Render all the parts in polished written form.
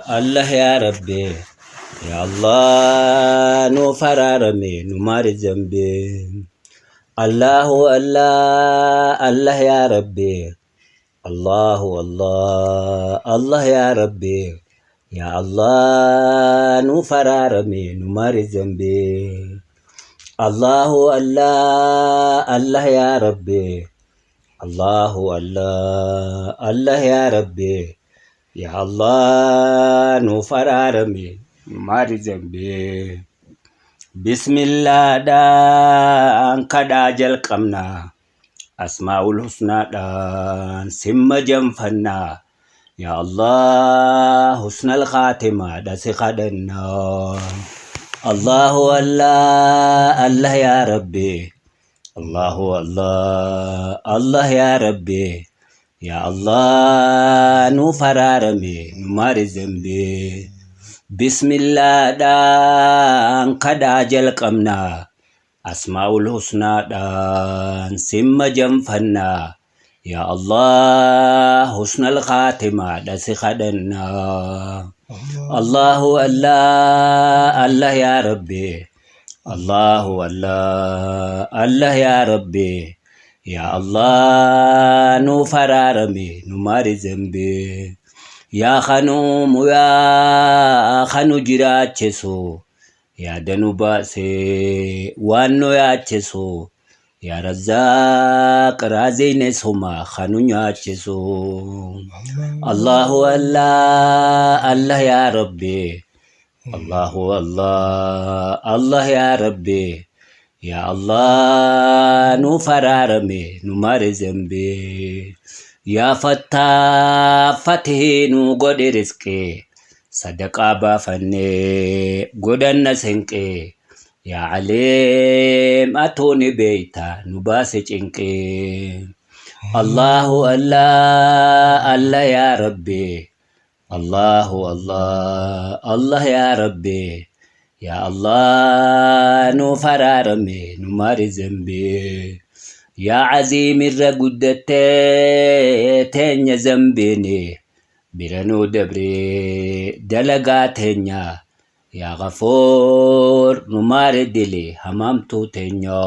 Allah yaa Rabbi, yaa Allah nuuf araarami, nu maari zambii. Allahu Allah, Allah yaa Rabbi, Allahu Allah, Allah yaa Rabbi, yaa Allah nuuf araarami, nu maari zambii. Allahu Allah, Allah yaa Rabbi, Allahu Allah, Allah yaa Rabbi, yaa Allah nuuf araarami, nu maari zambii. Bismillaadhaan kadhaa jalqabna, Asmaa'ul Husnaadhaan simma janfanna. Yaa Allah husnal khaatimaadha si kadhanna. Allahu Allah, Allah yaa Rabbi. Allahu Allah, Allah yaa Rabbi. Yaa Allah nuuf araarami, nu maari zambii. Bismillaadhaan kadhaa jalqabna. Asmaa'ul Husnaadhaan simma janfanna. Yaa Allah husnal khaatimaadha si kadhanna. Allahu Allah, Allah yaa Rabbi. Allahu Allah, Allah yaa Rabbi. Yaa Allah nuuf araarami, nu maari zambii. Yaa kanuumu yaa kanu jiraachisu. Yaada nu baasee waan nu yaachisu. Yaa Razzaaq raaziyni suma kanu nyaachisu. Allahu Allah, Allah yaa Rabbi. Allahu Allah, Allah yaa Rabbi. Yaa Allah nuuf araarami, nu maari zambii. Yaa Fattaa fatihii nu godhi rizqii. Sadaqaa baafannee godhanna sinqii. Yaa Aliim atuu ni beeyta nu baasi cinqii. Allahu Allah, Allah yaa Rabbi. Allahu Allah, Allah yaa Rabbi. Yaa Allah nuuf araarami, nu maari zambii. Yaa Aziim irra guddattee teenya zambiini. Bira nuu dabree dalagaa teenya. Yaa Ghafuur nu maari dili hamaamtuu teenya.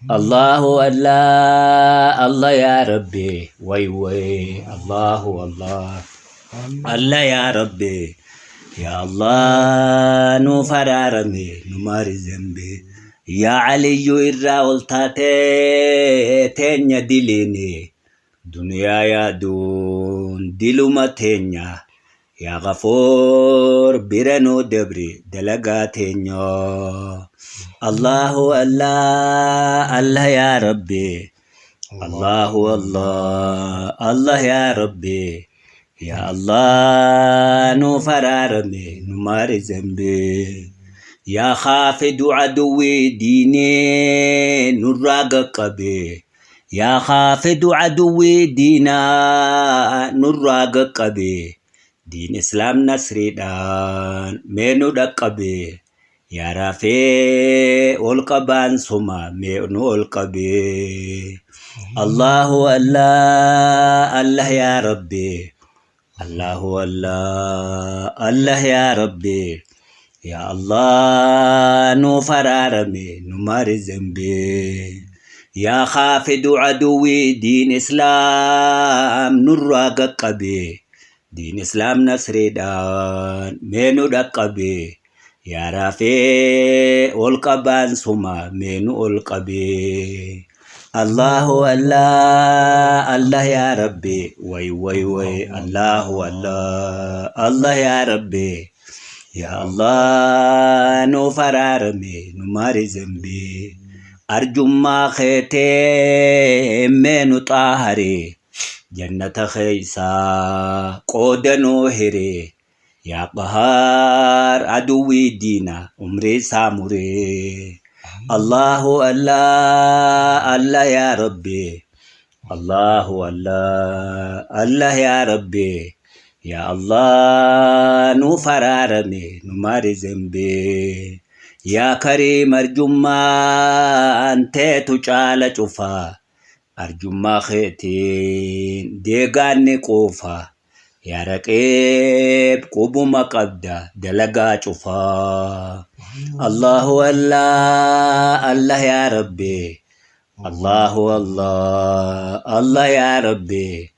Allahu Allah, Allah yaa Rabbi, way way, Allahu Allah, Allah yaa Rabbi, yaa Allah nuuf araarami, nu maari zambi. Yaa Aliyyu irraa ol taatee teenya diliini. Duniyaa yaaduun diluma teenya. Yaa Ghafuur bira nuu dabri dalagaa teenya. Allahu Allah, Allah yaa Rabbi. Allahu Allah, Allah yaa Rabbi. Yaa Allah nuuf araarami, nu maari zambii. Yaa khaafidu aduwwii diinii nurraa qaqqabi. Yaa khaafidu aduwwii diinaa nurraa qaqqabi. Diin Islaam nasriidhaan mee nu dhaqqabi. Yaa Raafee ol qabaan suma mee nu ol qabi. Allahu Allah, Allah yaa Rabbi. Allahu Allah, Allah yaa Rabbi. Yaa Allah nuuf araarami, nu maari zambii. Yaa khaafidu aduwwii diin Islaam nurraa qaqqabi. Diin Islaam nasriidhaan mee nu dhaqqabi. Yaa Raafee ol qabaan suma mee nu ol qabi. Allahu Allah, Allah yaa Rabbi, way way way, Allahu Allah, Allah yaa Rabbi. Yaa Allah nuuf araarami, nu maari zambii. Arjummaa keetee mee nu xaahari. Jannata keeysaa qooda nuu hiri. Yaa Qahaar aduwwii diina umrii isaa muree. Allahu Allah, Allah yaa Rabbi. Allahu Allah, Allah yaa Rabbi. Yaa Allah nuuf araarami, nu maari zambii. Yaa Kariim arjummaan teetu caala cufa. Arjummaa keetiin deegaan ni quufa. Yaa Raqiib Qubuma qabda dalagaa cufaa. Allahu Allah Allah yaa Rabbi. Allahu Allah Allah yaa Rabbi.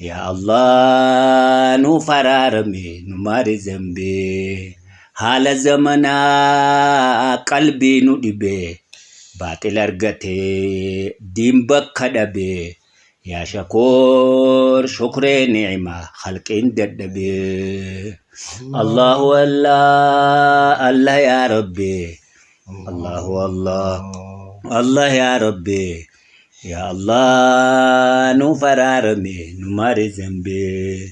Yaa Allah nuuf araarami nu maari zambii. Haala zamanaa qalbii nu dhibe baaxil argatee diin bakka dhabe. Yaa shakoor shukree ni'ima khalqiin dadhabe. Allahu Allah Allah yaa Rabbi. Allahu Allah Allah yaa Rabbi. Yaa Allah nuuf araarami nu maari zambi.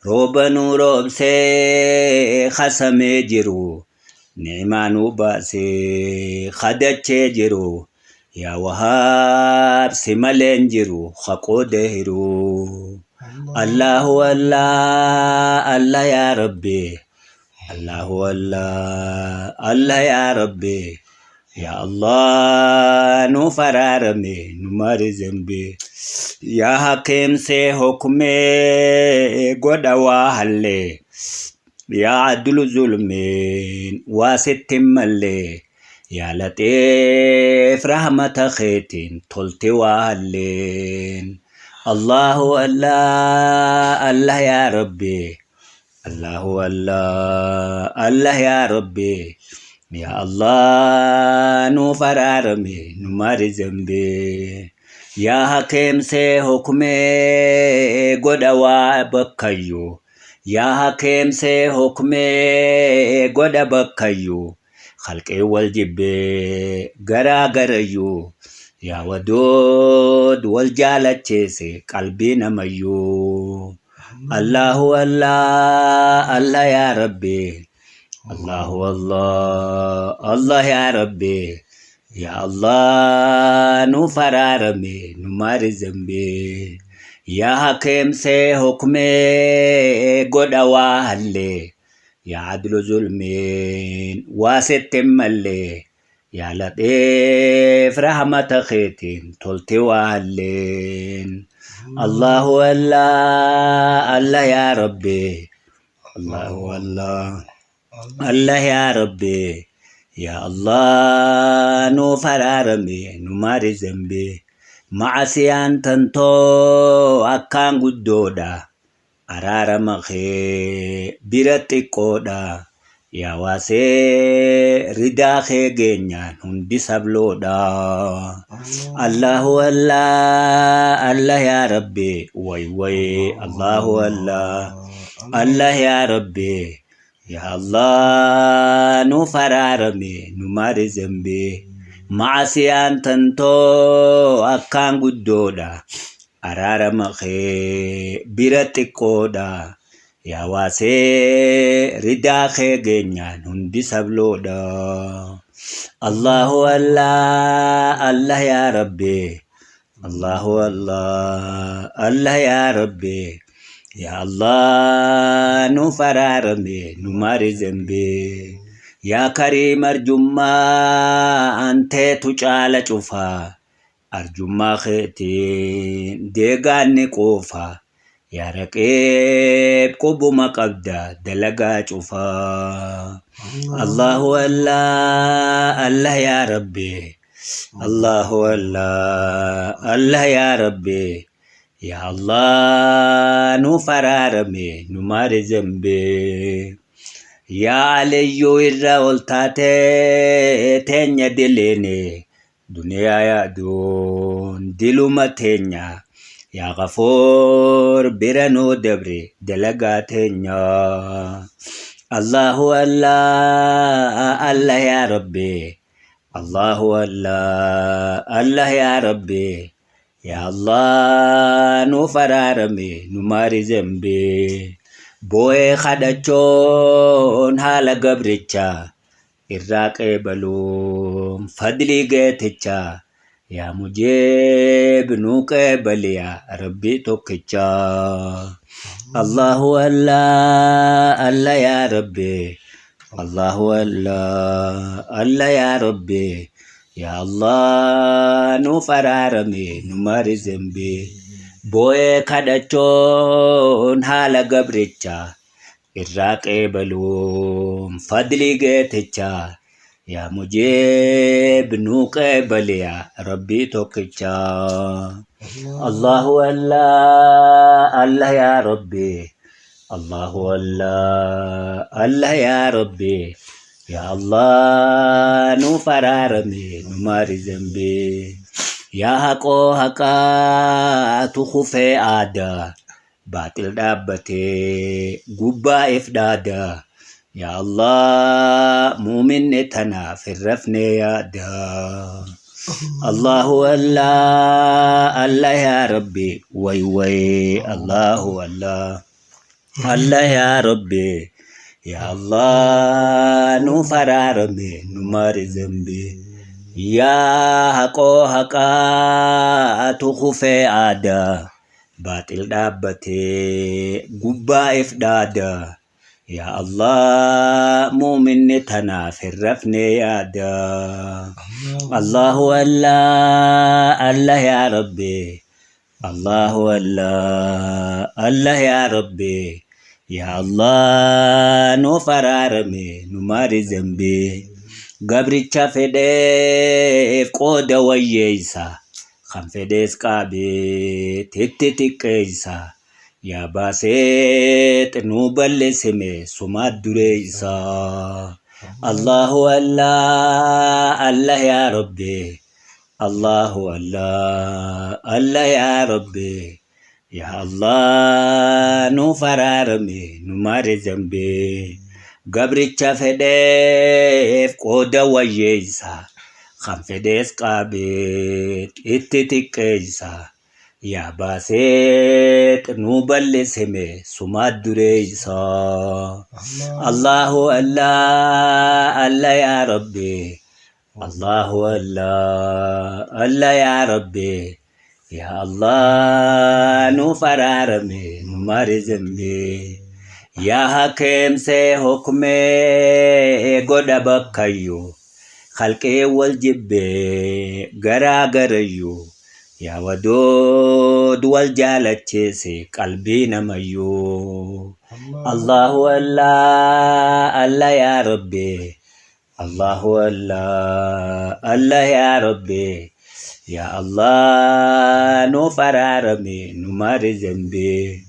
Rooba nu roobsee hasamee jiru. Ni'imaa nu baasee kadachee jiru. Yaa Wahaab si malee hin jiru ka qooda hiru. Allahu Allah Allah yaa Rabbi. Allahu Allah Allah yaa Rabbi. Yaa Allah nuuf araarami nu maari zambi. Yaa Hakiim see hukmee godha waa hallee. Yaa Adlu zulmiin waa sitti hin malle. Yaa Laxiif rahmata keetiin tolti waa halleen. Allahu Allah Allah yaa Rabbi. Allahu Allah Allah yaa Rabbi. Yaa Allah nuuf araarami nu maari zambi. Yaa Hakiim see hukmee godha waa bakkayyuu. Yaa Hakiim see hukmee godha bakkayyuu. Khalqii wal jibbee garaa garayyuu. Yaa Waduud wal jaalacheese qalbii namayyuu. Allahu Allah Allah yaa Rabbi. Allahu Allah Allah yaa Rabbi. Yaa Allah nuuf araarami nu maari zambii. Yaa Hakiim see hukmee godha waa hallee. Yaa Adlu zulmiin waa sitti hin malle. Yaa Laxiif rahmata keetiin tolti waa halleen. Allahu Allah Allah yaa Rabbi. Allahu Allah Allah yaa Rabbi. Yaa Allah nuuf araarami nu maari zambi. Ma'asiyaan tantoo akkaan guddoodha. Araarama kee bira xiqqoodha. Yaa waasee ridaa kee geenyaan hundi sabloodha. Allahu Allah Allah yaa Rabbi way way Allahu Allah Allah yaa Rabbi. Yaa Allah nuuf araarami nu maari zambi. Ma'asiyaan tantoo akkaan guddoodha. Araarama kee bira xiqqoodha. Yaa waasee ridaa kee geenyaan hundi sabloodha. Allahu Allah Allah yaa Rabbi. Allahu Allah Allah yaa Rabbi. Yaa Allah nuuf araarami nu maari zambi. Yaa Kariim arjummaa anteetu caala cufaa. Arjummaa keetiin deegaan ni quufa. Yaa Raqiib qubuma qabda dalagaa cufa. Allahu Allah Allah yaa Rabbi. Allahu Allah Allah yaa Rabbi. Yaa Allah nuuf araarami nu maari zambi. Yaa Aliyyuu irra ol taatee teenya diliini. Duniyaa yaaduun diluma teenya. Yaa Ghafuur bira nuu dabri dalagaa teenya. Allahu Allah Allah yaa Rabbi. Allahu Allah Allah yaa Rabbi. Yaa Allah nuuf araarami nu maari zambi. Boo'ee kadhachuun haala gabrichaa. Irraa qeebaluun fadlii geeticha. Yaa Mujiib nuu qeebali yaa Rabbii tokkicha. Allahu Allah Allah yaa Rabbi. Allahu Allah Allah yaa Rabbi. Yaa Allah nuuf araarami nu mari zembi. Boo'ee kadhachuun haala gabricha. Irraa qeebaluun fadlii geetichaa yaa mujiib nuu qeebali yaa rabbii tokkichaa. Allahu Allah Allah yaa rabbi Allahu Allah Allah yaa rabbi yaa Allah nuuf araarami nu maari zambii yaa haqoo haqaatu kufee aadaa Baaxil dhaabbatee gubbaa if dhaada Yaa Allah muuminni tanaaf hin rafne yaada Allahu Allah Allah yaa Rabbi way way Allahu Allah Allah yaa Rabbi yaa Allah nuuf araarame nu maari zambi yaa haqoo haqaatu kufee aadaa Baaxil dhaabbatee gubbaa if dhaada Yaa Allah muuminni tanaaf hin rafne yaada Allahu Allah Allah yaa Rabbi Allahu Allah Allah yaa Rabbi yaa Allah nuuf araarame nu maari zambii gabricha fedheef qooda wayyeeysa Kan fedhees qaabee titti xiqqeeysa Yaa baaseex nuu ballesse mee sumaat dureeysa Allahu Allah Allah yaa Rabbi Allahu Allah Allah yaa Rabbi Yaa Allah nuuf araarami nu maari zambii Gabricha fedheef qooda wayyeeysa Kan fedhees qaabee itti xiqqeeysa Yaa baaseex nuu ballise mee sumaat dureeysa Allahu Allah Allah yaa Rabbi Allahu Allah Allah yaa Rabbi yaa Allah nuuf araarame nu maari zambii yaa hakeemsee hukmee godha bakkayyuu khalqee wal jibbee garaa garayyuu yaa wadood wal jaalachiise qalbii namayyuu Allahu Allah Allah yaa Rabbi Allahu Allah Allah yaa Rabbi yaa Allah nuuf araarami nu maari zambii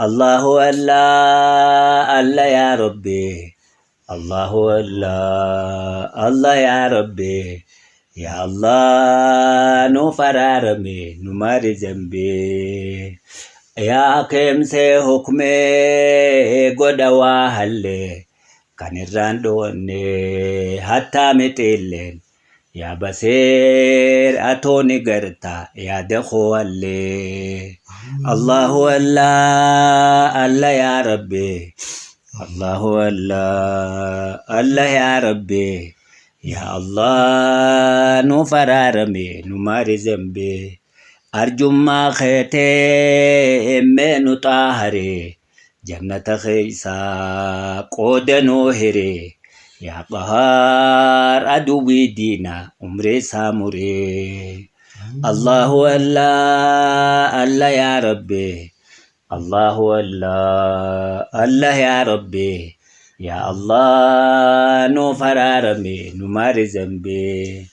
Allahu Allah Allah yaa Rabbi Allahu Allah Allah yaa Rabbi yaa Allah nuuf araarami nu maari zambii yaa keemsee hukmee godha waa hallee kan irraan dhowanne hattaa mixilleen yaa baseer atoo ni garta yaada koo allee Allahu Allah Allah yaa Rabbi Allahu Allah Allah yaa Rabbi yaa Allah nuuf araarame nu maari zambi arjummaa keetee mee nu xaaharee Jannata keeysa qooda nuu hire Yaa Qahaar aduwwii diina umrii isaa mure Allahu Allah Allah yaa Rabbi Allahu Allah Allah yaa Rabbi yaa Allah nuuf araarami nu maari zambii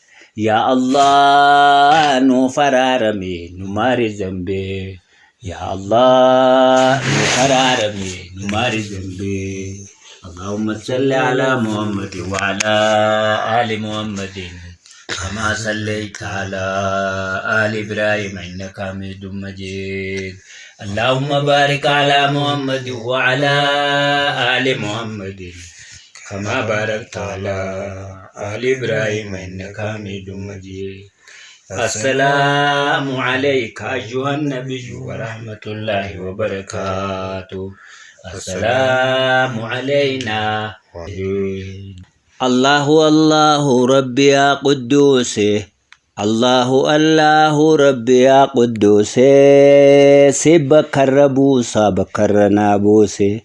yaa Allah nuuf araarami nu maari zambii Yaa Allah nu araarami nu maari zambii Allahumma salli ala Muhammad wa ala ali Muhammad kama sallaita ala ali Ibrahim innaka Hamidum Majid Allahumma barik ala Muhammad wa ala ali Muhammad kama barakta ala ali Ibrahim innaka Hamidum Majid Assalaamu alayka ayyuhan nabiyyu wa rahmatullahi wa barakaatuh. Assalaamu alayna. Allahu Allahu Rabbi yaa Qudduuse Allahu Allahu Rabbi yaa Qudduuse si bakkarra buusa bakkarra naa buuse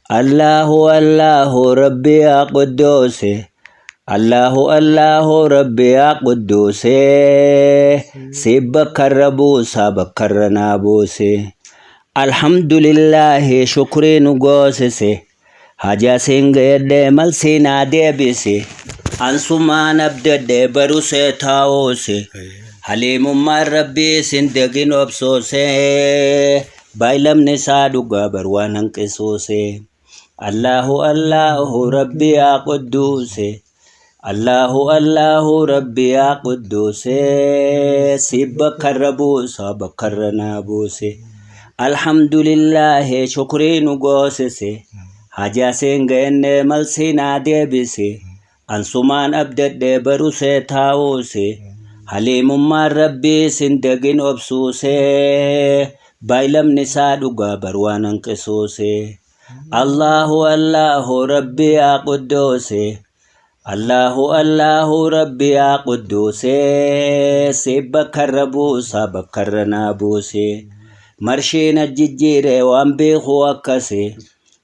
Allahu Allahu Rabbi yaa Qudduuse Allahu Allahu Rabbi yaa Qudduusee si bakkarra buusa bakkarra naa buuse Alhamdulillaahi shukrii nu goosise Hajaa siin geedhe malsii naa deebisi. Ansumaan abdadhe barusee taa'uusi. Haliimummaan rabbii sin dagin obsoose. Baay'lamni isaa dhugaa bar waan hanqisuuse. Allahu Allahu rabbi yaa qudduuse. Allahu Allahu rabbi yaa qudduuse. Si bakkarra buusa bakkarra naa buuse. Alhamdulillaahi shukrii nu goosise. Hajaa siin geenne malsii naa deebise. Ansumaan abdadhe barusee taa'uuse. Haliimummaan rabbii sin dagin obsuuse. Baay'lamni isaa dhugaa bar waan hanqisuuse. Allahu Allahu rabbi yaa qudduuse. Allahu Allahu rabbi yaa qudduuse. Si bakkarra buusa bakkarra naa buuse. Marshiin ajjijjiire waan beeku akkase.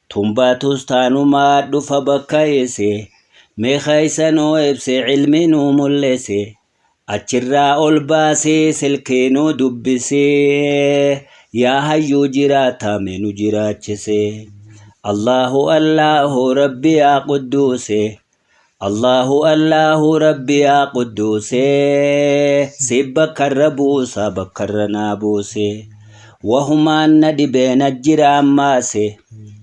Tumbaatus taanumaa dhufa bakka ise. Mee keessa nuu ibse ilmi nuu mul'ise. Achirraa ol baasee silkii nuu dubbisee. Yaa hayyuu jiraataa mee nu jiraachise. Allahu Allahu rabbi yaa qudduuse. Allahu Allahu rabbi yaa qudduuse. Si bakkarra buusa bakkarra naa buuse. Wahumaan na dhibee na jira ammaase.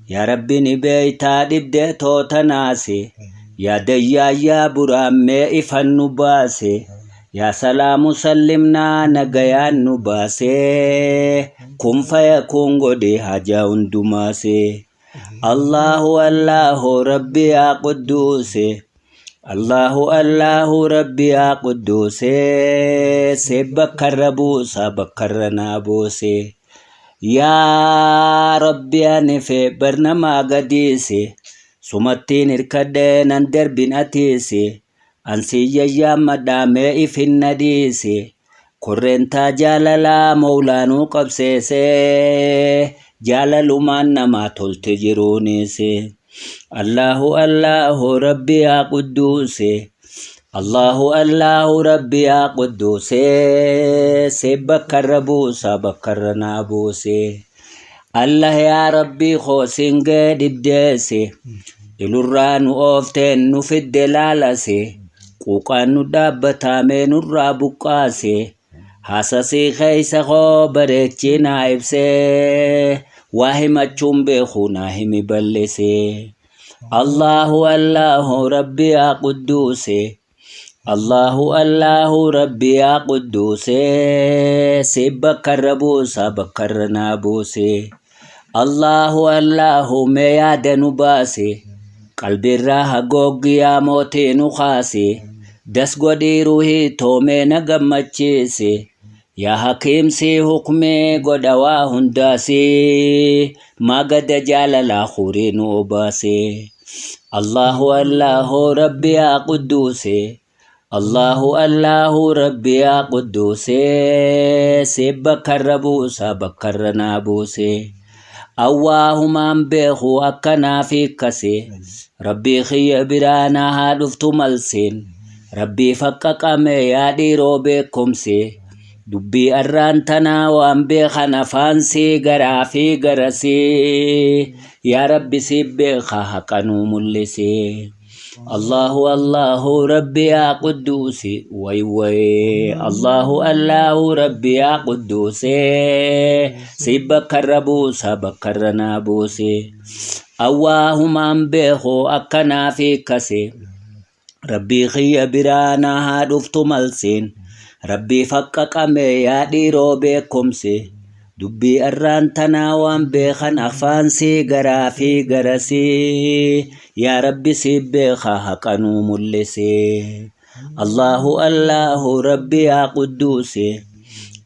Yaa rabbi ni beeytaa dhibdee toota naase. Yaa dayyaayyaa buraammee ifan nu baase. Yaa salaamu sallimnaa nagayaan nu baase. Kun fayakuun godhe hajaa hundumaase. Allahu Allahu rabbi yaa qudduuse. Allahu Allahu rabbi yaa qudduuse. Si bakkarra buusa bakkarra naa buuse. Yaa rabbi ani fe barnamaa gadiise. Sumattiin hirkadhe nan darbin atiise. Ansii yayyaammadhaa mee ifin na dhiise. Korreentaa jaalalaa mowlaanuu qabseese. Jaalalumaan namaa tolte jiruuniise. Allahu Allahu rabbi yaa qudduuse. Allahu Allahu rabbi yaa qudduuse. Si bakkarra buusa bakkarra naa buuse. Allah yaa rabbii koo singee dhibdeesse. Ilurraa nu oofteen nu fidde laalase. Quuqaan nu dhaabbataamee nurraa buqqaase. Haasasii keessa koo bareechii naa ibsee. Waa himachuun beeku naa himi bal'ise. Allahu Allahu rabbi yaa qudduuse. Allahu Allahu rabbi yaa qudduuse. Si bakkarra buusa bakkarra naa buuse. Allahu Allahu mee yaada nu baase. Qalbiirraa hagooggi yaa mootii nu kaase. Das godhii ruhii toomee na gammachiise. Yaa hakiim sii hukmee godha waa hundaase. Maa gada jaalalaa hurii nu obaase. Allahu Allahu rabbi yaa qudduuse. Allahu Allahu rabbi yaa qudduuse. Si bakkarra buusa bakkarra naa buuse. Awwaahumaan beeku akkanaa fi akkase. Rabbii kiyya biraa naa haa dhuftu malseen. Rabbii faqqaqame yaa dhiiroo beekumse. Dubbii arraan tanaa waan beekan afaansii garaa fi garasii. Yaa rabbi si beeka haqa nuu mul'ise. Allahu Allahu rabbi yaa qudduusi way way Allahu Allahu rabbi yaa qudduuse si bakkarra buusa bakkarra naa buuse. Awwaahumaan beeku akkanaa fi akkase. Rabbii kiyya biraa naa haa dhuftu malseen. Rabbii faqqaqame yaa dhiiroo beekumse. Dubbii arraan tanaa waan beekan afaansii garaa fi garasii. Yaa rabbi si beeka haqa nuu mul'ise. Allahu Allahu rabbi yaa qudduuse.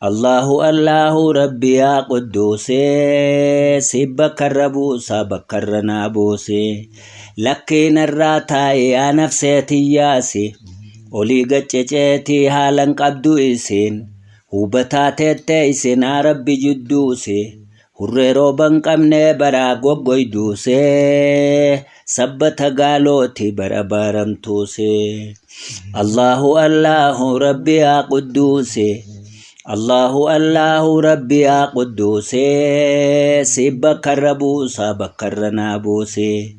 Allahu Allahu rabbi yaa qudduuse. Si bakkarra buusa bakkarra naa buuse. Lakkiin irraa taa'e yaa nafsee tiyyaase. Olii gacceceetii haalan qabdu isiin. Hubataa teettee isin haa rabbi jidduuse. Hurree rooba hin qabne baraa goggoyduuse. Sabbata gaalooti bara baaramtuuse. Allahu Allahu rabbi yaa qudduuse. Allahu Allahu rabbi yaa qudduuse. Si bakkarra buusa bakkarra naa buuse.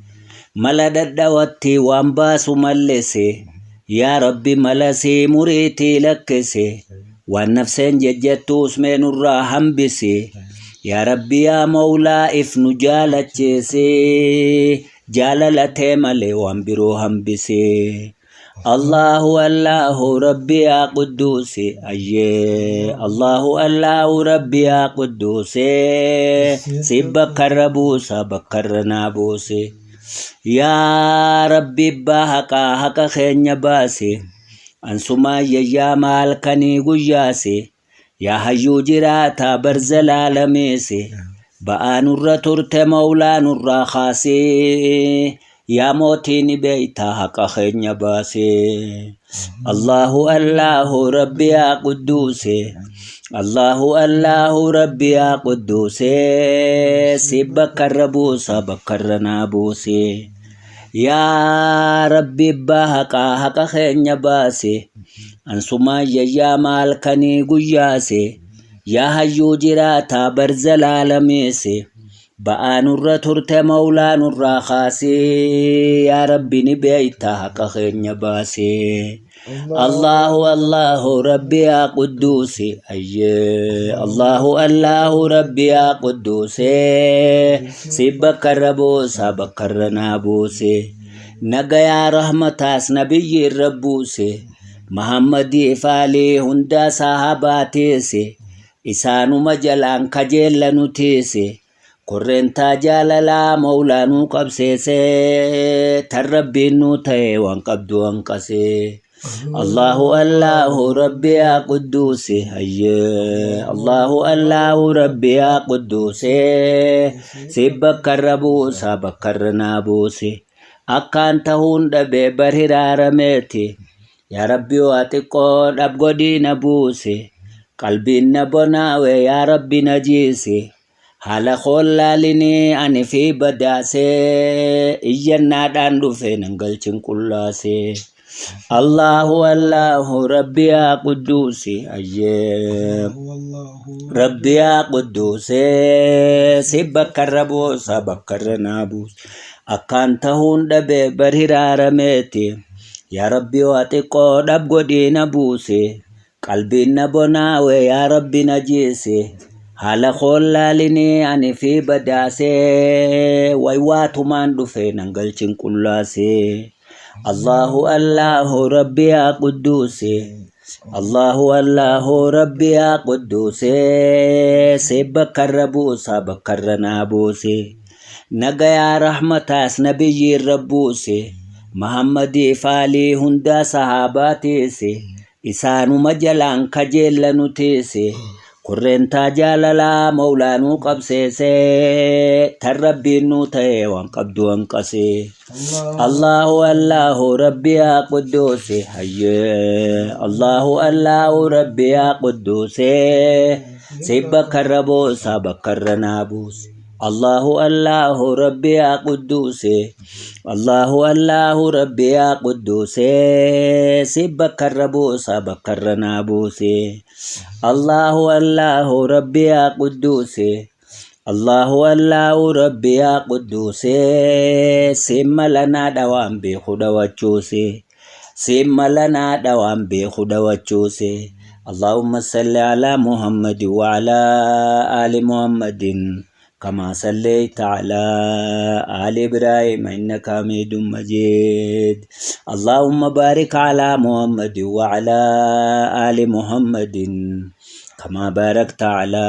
Mala dhadhawatti waan baasu mallise. Yaa Rabbi mala sii muriitii lakkise. Waan nafseen jejjettuus mee nurraa hambisi. Yaa Rabbi yaa Mawlaa if nu jaalachiisi. Jaalala tee malee waan biroo hambisi. Allahu Allahu Rabbi yaa Qudduusi ayyee Allahu Allahu Rabbi yaa Qudduusi si bakkarra buusa bakkarra naa buusi yaa Rabbi abbaa haqaa haqa keenya baasi ansumaa yayyaa maal kanii guyyaasi Yaa hayyuu jiraataa bar zalaalameese ba'aa nurra turte mawlaa nurraa kaasee yaa mootii ni beeytaa haqa keenya baasee Allahu Allahu Rabbi yaa qudduuse Allahu Allahu Rabbi yaa qudduuse si bakkarra buusa bakkarra naa buuse Yaa Rabbi abbaa haqaa haqa keenya baase ansumaan yayyaa maal kanii guyyaase yaa hayyuu jiraataa bar zalaalameese ba'aa nurra turte mawlaa nurraa kaasee yaa Rabbi ni beeyta haqa keenya baasee Allahu Allahu Rabbi yaa Qudduusi ayyee Allahu Allahu Rabbi yaa Qudduusi si bakkarra buusa bakkarra naa buuse nagayaa rahmataas nabiyyi irra buuse Muhammadii faalii hundaa sahabaa teese isaanuma jalaan kajeella nu teese Korreentaa jaalalaa mawlaa nuu qabseese tan rabbiin nuu ta'e waan qabdu hanqase. Allahu Allahu Rabbi yaa Qudduusi hayyee Allahu Allahu Rabbi yaa Qudduusi si bakkarra buusa bakkarra naa buusi akkaan tahuun dhabe bar hiraarameeti Yaa Rabbi waa xiqqoo dhab godhii na buusi qalbiin na bonaawe yaa Rabbi na jiisi haala koon laalinii ani fi badaasee iyyannaadhaan dhufe nan galchin qullaasee Allahu Allahu Rabbi yaa Qudduusi ayyee Rabbi yaa Qudduusee si bakkarra buusa bakkarra naa buusa akkaan tahuun dhabe bar hiraarameeti Yaa Rabbi waa xiqqoo dhab godhii na buusi qalbiin na bonaawe yaa Rabbi na jiisi haala koon laalinii ani fi badaasee waywaatumaan dhufe nan galchin qullaasee Allahu Allahu Rabbi yaa Qudduusi Allahu Allahu Rabbi yaa Qudduusi si bakkarra buusa bakkarra naa buusi Nagayaa rahmataas nabiyyi irra buuse Mahammadii faalii hundaa sahaabaa teese isaanuma jalaan kajeella nu teese korreentaa jaalalaa mawlaa nuu qabseese tan rabbiin nuu ta'e waan qabdu hanqase Allahu Allahu Rabbi yaa Qudduuse hayyee Allahu Allahu Rabbi yaa Qudduuse si bakkarra buusa bakkarra naa buuse Allahu Allahu Rabbi yaa Qudduuse Allahu Allahu Rabbi yaa Qudduuse si bakkarra buusa bakkarra naa buuse Allahu Allahu Rabbi yaa Qudduuse Allahu Allahu Rabbi yaa Qudduuse si mala naa dhawaan beeku dhawachuuse si mala naa dhawaan beeku dhawachuuse Allahumma salli ala Muhammad wa ala ali Muhammadin kama sallaita ala ali Ibrahim innaka Hamidum Majid. Allahumma barik ala Muhammad wa ala ali Muhammadin kama barakta ala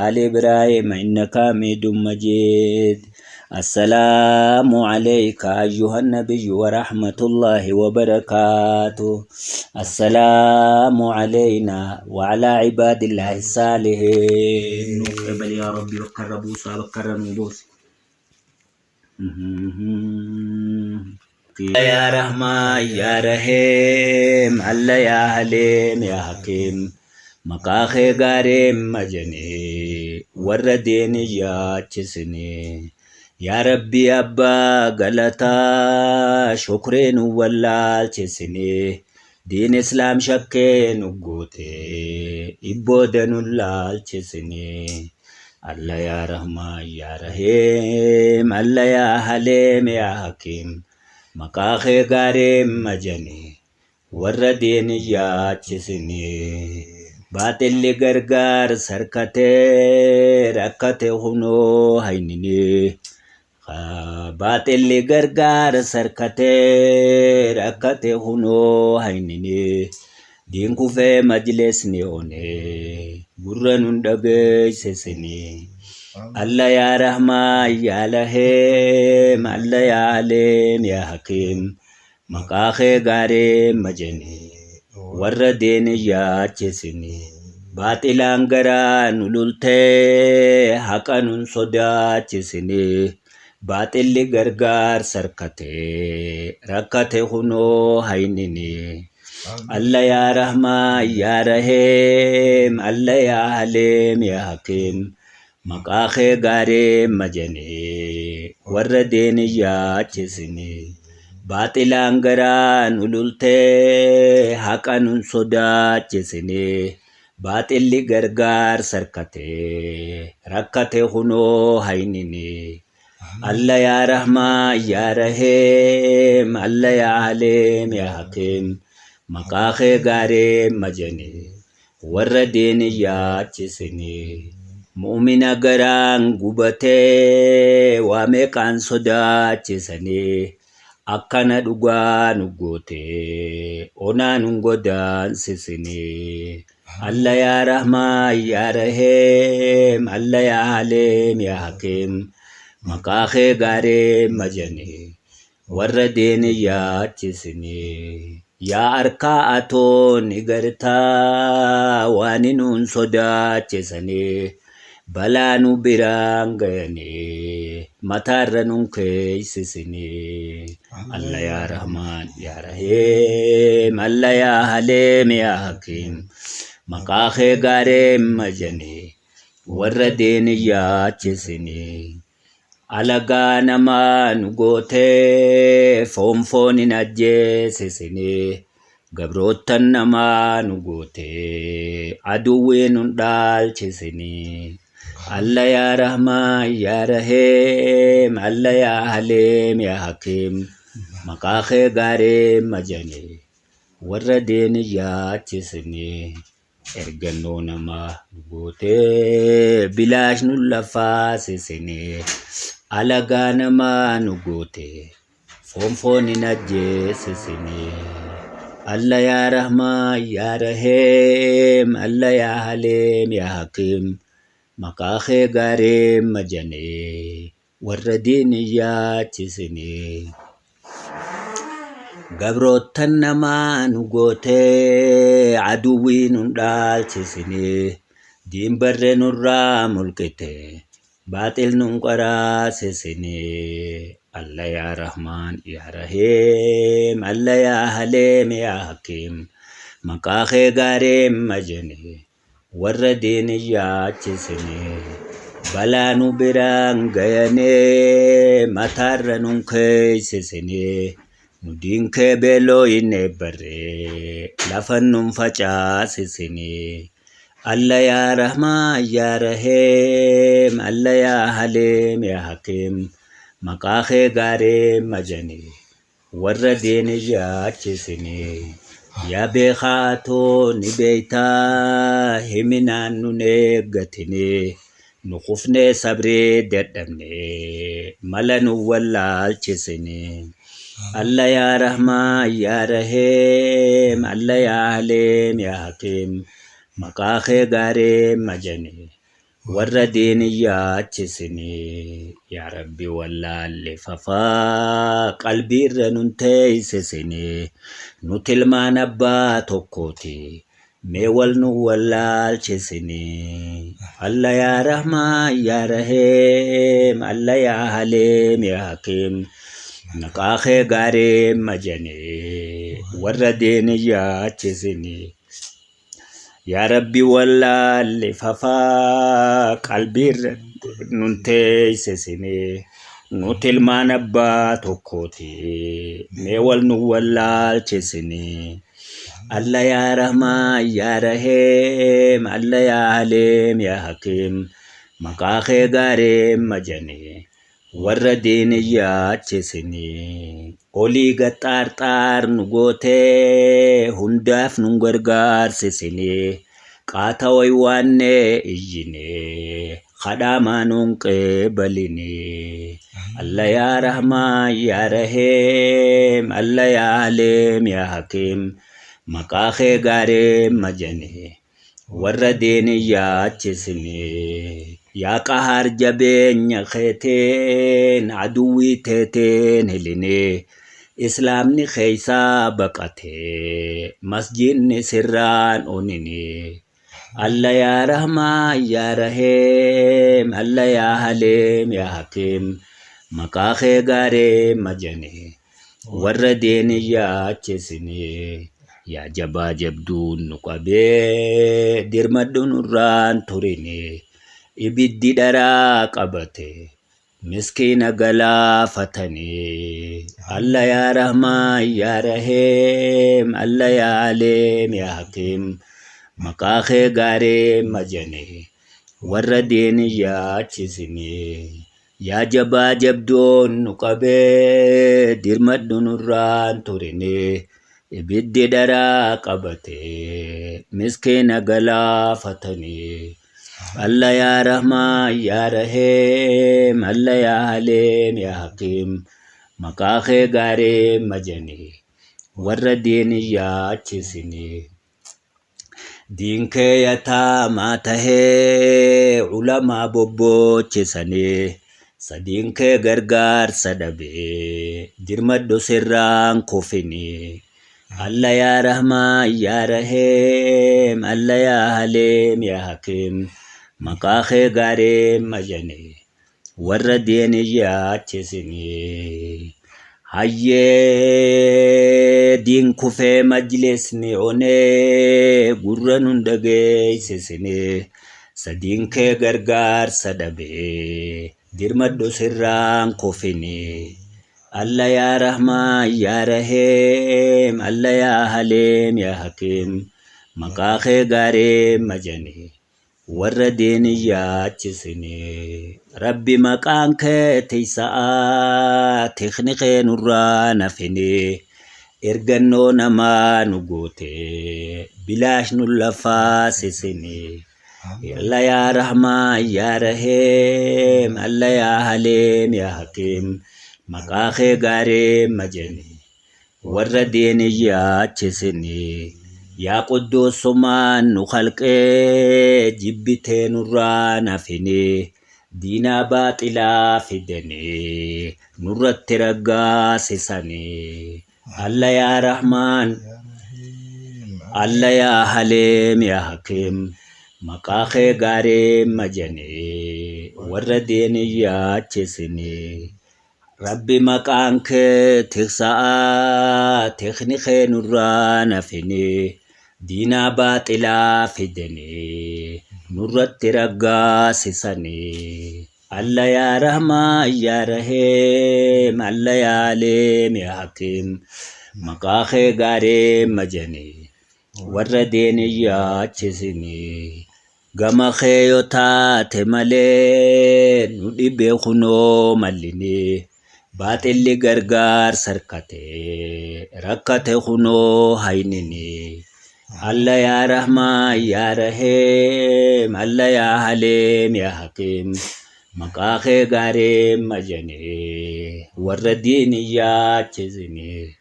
ali Ibrahim innaka Hamidum Majid. Assalaamu alayka ayyuhan nabiyyu wa rahmatullahi wa barakaatuh. Assalaamu alayna wa ala ibaadillahi saalihiin. Nuuf dabali yaa Rabbi bakka irra buusaa bakka irra nuu buusi. Yaa Rahmaan yaa Rahiim Alla yaa Haliim yaa Hakiim maqaa kee gaariin majanii warra diini yaachisinii yaa Rabbii abbaa galataa shukrii nu wallaalchisinii diin islaam shakkee nu guute ibbooda nu laalchisinii. Alla yaa Rahmaan yaa Rahiim Alla yaa Haleem yaa Hakiim maqaa kee gaariin majanii warra diin yaachisinii. Baaxilli gargaar sarkatee rakkate kunoo hayninii. Baaxilli gargaar sarkatee rakkate kunoo hayninii. Diin kufee majlisni onee gurra nun dhageessisinii. Alla yaa Rahmaan yaa Laheem Alla yaa Aleem yaa Hakiim maqaa kee gaariin majanii warra diin yaachisinii. Baaxilaan garaa nu lultee haqa nun sodaachisinii. Baaxilli gargaar sarkatee rakkate kunoo hayninii. Alla yaa Rahmaan yaa Rahiim Alla yaa Haleem yaa Hakiim maqaa kee gaariin majanii warra diin yaachisinii. Baaxilaan garaa nu lultee haqa nun sodaachisinii. Baaxilli gargaar sarkatee rakkate kunoo hayninii. Alla yaa Rahmaan yaa Rahiim Alla yaa Haleem yaa Hakiim maqaa kee gaariin majanii warra diin yaachisinii. Mu'mina garaan gubatee waa meeqaan sodaachisanii akkana dhugaa nu gootee onaa nun godaansisinii. Alla yaa Rahmaan yaa Rahiim Alla yaa Haleem yaa Hakiim maqaa kee gaariin majanii warra diin yaachisinii. Yaa harkaa atoo ni gartaa waan nuun sodaachisanii balaa nu biraan gayanii mataarra nun keeysisinii. Alla yaa Rahmaan yaa Rahiim Alla yaa Haleem yaa Hakiim maqaa kee gaariin majanii warra diin yaachisinii. Alagaa namaa nu gootee foon foon hin ajjeesisinii. Gabroottan namaa nu gootee aduwwii nun dhaalchisinii. Alla yaa Rahmaan yaa Rahiim Alla yaa Haleem yaa Hakiim maqaa kee gaariin majanii warra diin yaachisinii. Ergannoo namaa nu gootee bilaash nu lafaasisinii. Alagaa namaa nu gootee foon foon hin ajjeesisinii. Alla yaa Rahmaan yaa Rahiim Alla yaa Haleem yaa Hakiim maqaa kee gaariin majanii warra diin hin yaachisinii. Gabroottan namaa nu gootee aduwwii nun dhaalchisinii. Diin barre nurraa mulqite baaxil nun qaraasisinii. Alla yaa Rahmaan yaa Rahiim Alla yaa Haleem yaa Hakiim maqaa kee gaariin majanii warra diin hin yaachisinii. Balaa nu biraan gayanii mataarra nun keeysisinii. Nu diin kee beeloo hin eebbarree lafa nun facaasisinii. Alla yaa Rahmaan yaa Rahiim Alla yaa Haleem yaa Hakiim maqaa kee gaariin majanii warra diin hin yaachisinii. Yaa beekaa atoo ni beeytaa himinaan nun eeggatinii. Nu kufnee sabrii dadhabnee mala nu wallaalchisinii. Alla yaa Rahmaan yaa Rahiim Alla yaa Haleem yaa Hakiim maqaa kee gaariin majanii warra diin hin yaachisinii. Yaa Rabbi wallaalle fafaa qalbiirra nun teeysisinii. Nuti ilmaan abbaa tokkooti mee wal nu wallaalchisinii. Alla yaa Rahmaan yaa Rahiim Alla yaa Haleem yaa Hakiim maqaa kee gaariin majanii warra diin hin yaachisinii. Yaa Rabbi wallaalle fafaa qalbiirra nun teeysisinii. Nuti ilmaan abbaa tokkooti mee wal nu wallaalchisinii. Alla yaa Rahmaan yaa Rahiim Alla yaa Haleem yaa Hakiim Maqaa kee gaaree majane warra diin yaachisini. Olii gaxxaarxaar nu gootee hundaaf nun gargaarsisini. Qaata waywaannee iyyine kadhaamaa nun qeebalini. Alla yaa Rahmaan yaa Rahiim Alla yaa Haleem yaa Hakiim maqaa kee gaaree majane warra diin yaachisini. Yaa qahaar jabeenya keetiin aduwwii teetiin hilinii. Islaamni keeysaa baqate masjidni sirraan onini. Alla yaa Rahmaan yaa Rahiim Alla yaa Haleem yaa Hakiim maqaa kee gaaree majane warra diin yaachisini. Yaa jabaa jabduun nu qabee dirmadhu nurraan turini. Ibiddi dharaa qabate miskiina galaafatanii. Alla yaa Rahmaan yaa Rahiim Alla yaa Aleem yaa Hakiim maqaa kee gaaree majane warra diin yaachisini. Yaa jabaa jabduun nu qabee dirmadhu nurraan turini. Ibiddi dharaa qabate miskiina galaafatanii. Alla yaa Rahmaan yaa Rahiim Alla yaa Haleem yaa Hakiim maqaa kee gaaree majane warra diin yaachisini. Diin kee yataamaa tahee ulamaa bobbochisanii sadiin kee gargaarsa dhabee dirmadhu sirraan kufini. Alla yaa Rahmaan yaa Rahiim Alla yaa Haleem yaa Hakiim maqaa kee gaaree majane warra diin yaachisini. Hayyee diin kufee majlisni onee gurra nun dhageessisini. Sadiin kee gargaarsa dhabee dirmadhu sirraan kufini. Alla yaa Rahmaan yaa Rahiim Alla yaa Haleem yaa Hakiim maqaa kee gaaree majane warra diin yaachisini. Rabbi maqaan kee tiisa'a tikni kee nurraa nafini. Ergannoo namaa nu goote bilaash nu lafaasisini. Alla yaa Rahmaan yaa Rahiim Alla yaa Haleem yaa Hakiim maqaa kee gaaree majane warra diin yaachisini. Yaa qudduusumaan nu khalqee jibbitee nurraa nafini. Diinaa baaxilaa fidanii nurratti raggaasisanii. Alla yaa Rahmaan Alla yaa Haleem yaa Hakiim maqaa kee gaaree majane warra diin yaachisini. Rabbi maqaan kee tiksa'a tikni kee nurraa nafini. Diinaa baaxilaa fidanii nurratti raggaasisanii. Alla yaa Rahmaan yaa Rahiim Alla yaa Haleem yaa Hakiim maqaa kee gaaree majane warra diin yaachisini. Gama kee yoo taate malee nu dhibee kunoo mallini. Baaxilli gargaarsa harkate rakkate kunoo haynini. Alla yaa Rahmaan yaa Rahiim Alla yaa Haleem yaa Hakiim maqaa kee gaaree majane warra diin yaachisini.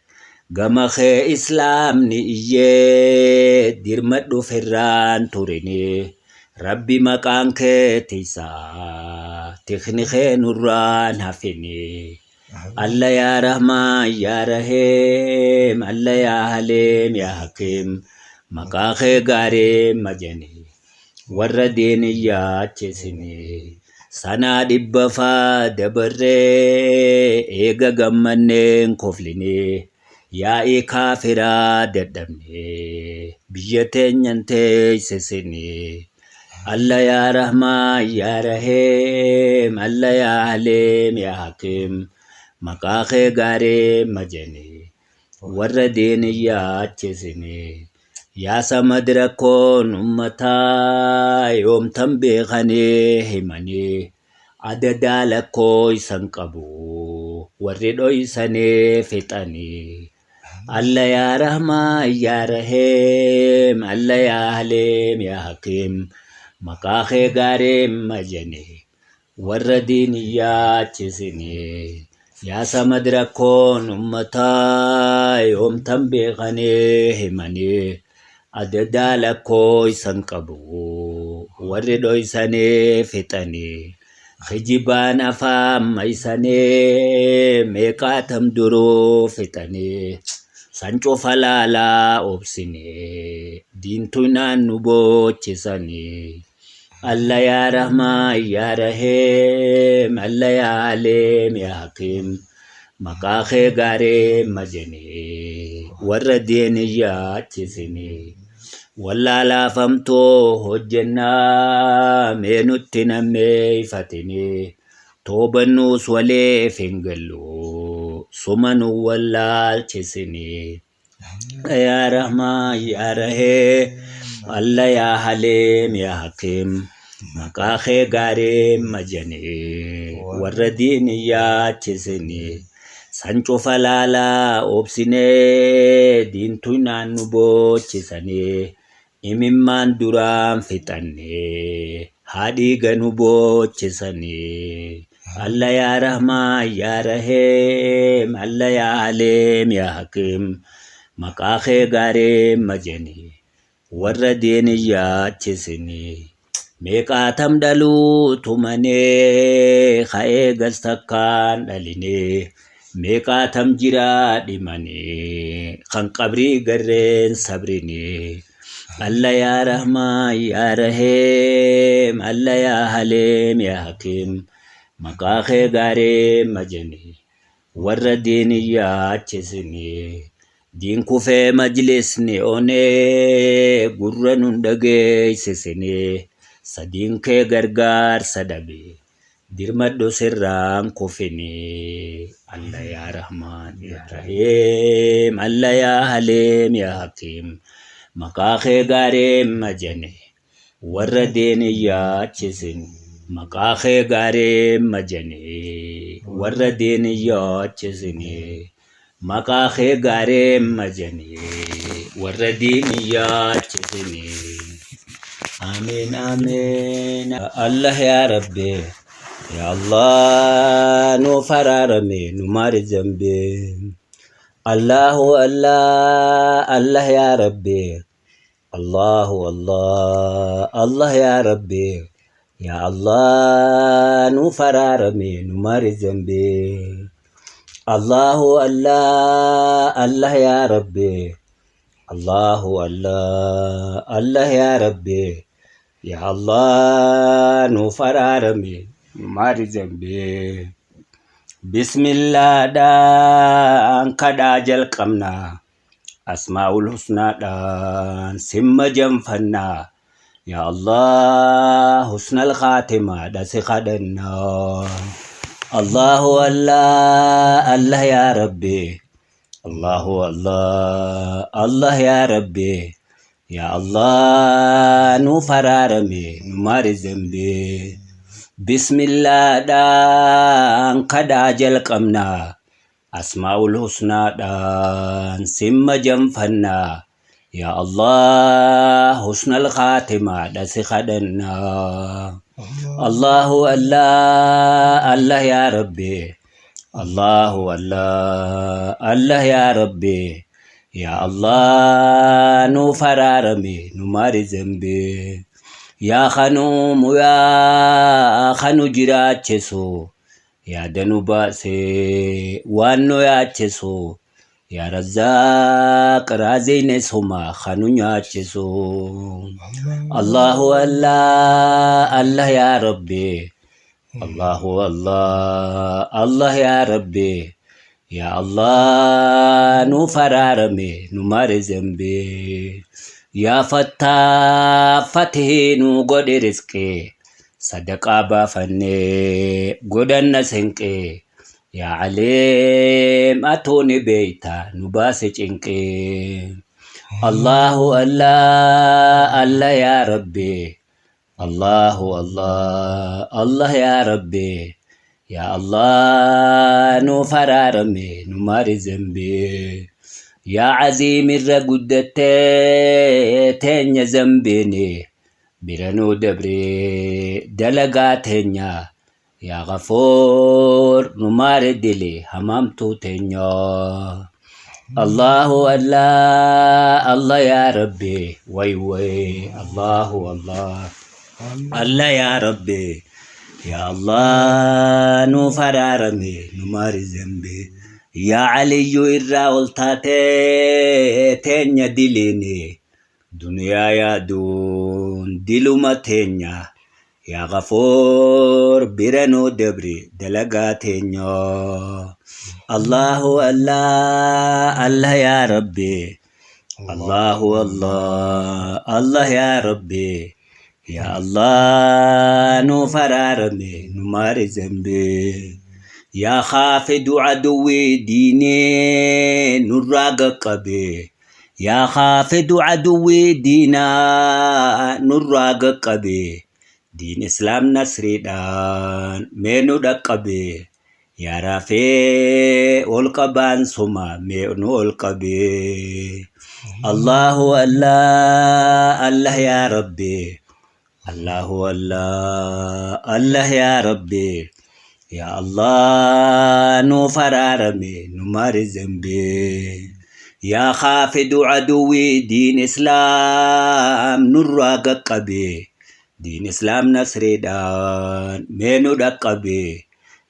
Gama kee islaamni iyyee dirmadhu firraan turini. Rabbi maqaan kee tiisaa tikni kee nurraan hafini. Alla yaa Rahmaan yaa Rahiim Alla yaa Haleem yaa Hakiim maqaa kee gaaree majane warra diin yaachisini. Sanaa dhibba faa dabarree eega gammanneen koflini. Yaa'ii kaafiraa dadhabne biyya teenyan teessisini. Alla yaa Rahmaan yaa Rahiim Alla yaa Haleem yaa Hakiim maqaa kee gaaree majane warra diin yaachisini. Yaa Samad rakkoon ummataa yoomtan beekanii himanii adadaa lakkooysan qabu warri dhoysanii fixanii. Alla yaa Rahmaan yaa Rahiim Alla yaa Haliim yaa Hakiim maqaa kee gaariin majani warra diin hin yaachisini. Yaa Samad rakkoon ummataa yoomtan beekanii himanii adadaa lakkooysan qabu warri dhoysanii fixanii. Kijibaan afaan maysanii meeqaatam duruu fixanii san cufa laalaa obsinee diintuynaan nu boochisanii. Alla yaa Rahmaan yaa Rahiim Alla yaa Aliim yaa Hakiim maqaa kee gaarii majenii warra diin hin yaachisinii. Wallaalaafamtoo hojjennaa mee nutti hin hammeeyfatinii toobannuus waliif hin gallu suma nu wallaalchisinii. Yaa Rahmaan yaa Rahiim Alla yaa Haliim yaa Hakiim maqaa kee gaarii majanii warra diin hin yaachisinii. San cufa laalaa obsinee diintuynaan nu boochisanii imimmaan duraan fixannee haa dhiiga nu boochisanii. Alla yaa Rahmaan yaa Rahiim Alla yaa Haliim yaa Hakiim maqaa kee gaarii majanii warra diin hin yaachisinii. Meeqaatam dhaluu tumanee ka eegas takkaan dhalinee meeqaatam jiraa dhimanii kan qabrii garreen sabrinii. Alla yaa Rahmaan yaa Rahiim Alla yaa Haliim yaa Hakiim maqaa kee gaarii majanii warra diin hin yaachisinii. Diin kufee majlisni onee gurra nun dhageeysisinii sadiin kee gargaarsa dhabe dirmadhu sirraan kufinii Alla yaa Rahmaan yaa Rahiim Alla yaa Haliim yaa Hakiim maqaa kee gaariin majane warra diin hin yaachisin maqaa kee gaariin majane warra diin hin yaachisinii Maqaa kee gaariin majanii warra diin hin yaachisinii. Amiin amiin. Allah yaa Rabbi yaa Allah nuuf araarami nu maari zambii. Allahu Allah Allah yaa Rabbi Allahu Allah Allah yaa Rabbi yaa Allah nuuf araarami nu maari zambii. Allahu Allah Allah yaa Rabbi Allahu Allah Allah yaa Rabbi yaa Allah nuuf araarami nu maari zambii. Bismillaadhaan kadhaa jalqabna. Asmaa'ul husnaadhaan simma janfannaa. Yaa Allah husnal khaatimaadha si kadhannaa. Allahu Allah Allah yaa Rabbi. Allahu Allah Allah yaa Rabbi. Yaa Allah nuuf araarami nu maari zambii. Bismillaadhaan kadhaa jalqabnaa. Asmaa'ul husnaadhaan simma janfannaa. Yaa Allah husnal khaatimaadha si kadhannaa. Allahu Allah Allah yaa Rabbi. Allahu Allah Allah yaa Rabbi. Yaa Allah nuuf araarami nu maari zambii. Yaa kanuumu yaa kanu jiraachisu. Yaada nu baasee waan nu yaachisu yaa Razzaaq raaziyni suma ka nu nyaachisu. Allahu Allah Allah yaa Rabbi Allahu Allah Allah yaa Rabbi yaa Allah nuuf araarami nu mari zambii yaa Fattaah fatihii nu godhi rizqii Sadaqaa baafannee godhanna sinqii Yaa Aliim atuu ni beeyta nu baasi cinqii. Allahu Allah Allah yaa Rabbi Allahu Allah Allah yaa Rabbi yaa Allah nuuf araarami nu maari zambii yaa aziim irra guddattee teenya zambiini bira nuu dabree dalagaa teenya yaa ghafuur nu maari dili hamaamtuu teenya Allahu Allah Allah yaa Rabbi way way Allahu Allah Allah yaa Rabbi yaa Allah nuuf araarami nu maari zambi yaa Aliyyu irraa ol taatee teenya diliini duniyaa yaaduun diluma teenya yaa Ghafuur bira nuu dabri dalagaa teenya Allahu Allah Allah yaa Rabbi Allahu Allah Allah yaa Rabbi yaa Allah nuuf araarami nu maari zambii yaa khaafidu aduwwii diinii nurraa qaqqabe Yaa khaafidu aduwwii diinaa nurraa qaqqabe diin islaam nasriidhaan mee nu dhaqqabe yaa raafee ol qabaan suma mee nu ol qabe Allahu Allah Allah yaa Rabbi Allahu Allah Allah yaa Rabbi yaa Allah nuuf araarami nu maari zambii yaa khaafidu aduwwii diin islaam nurraa qaqqabe diin islaam nasriidhaan mee nu dhaqqabe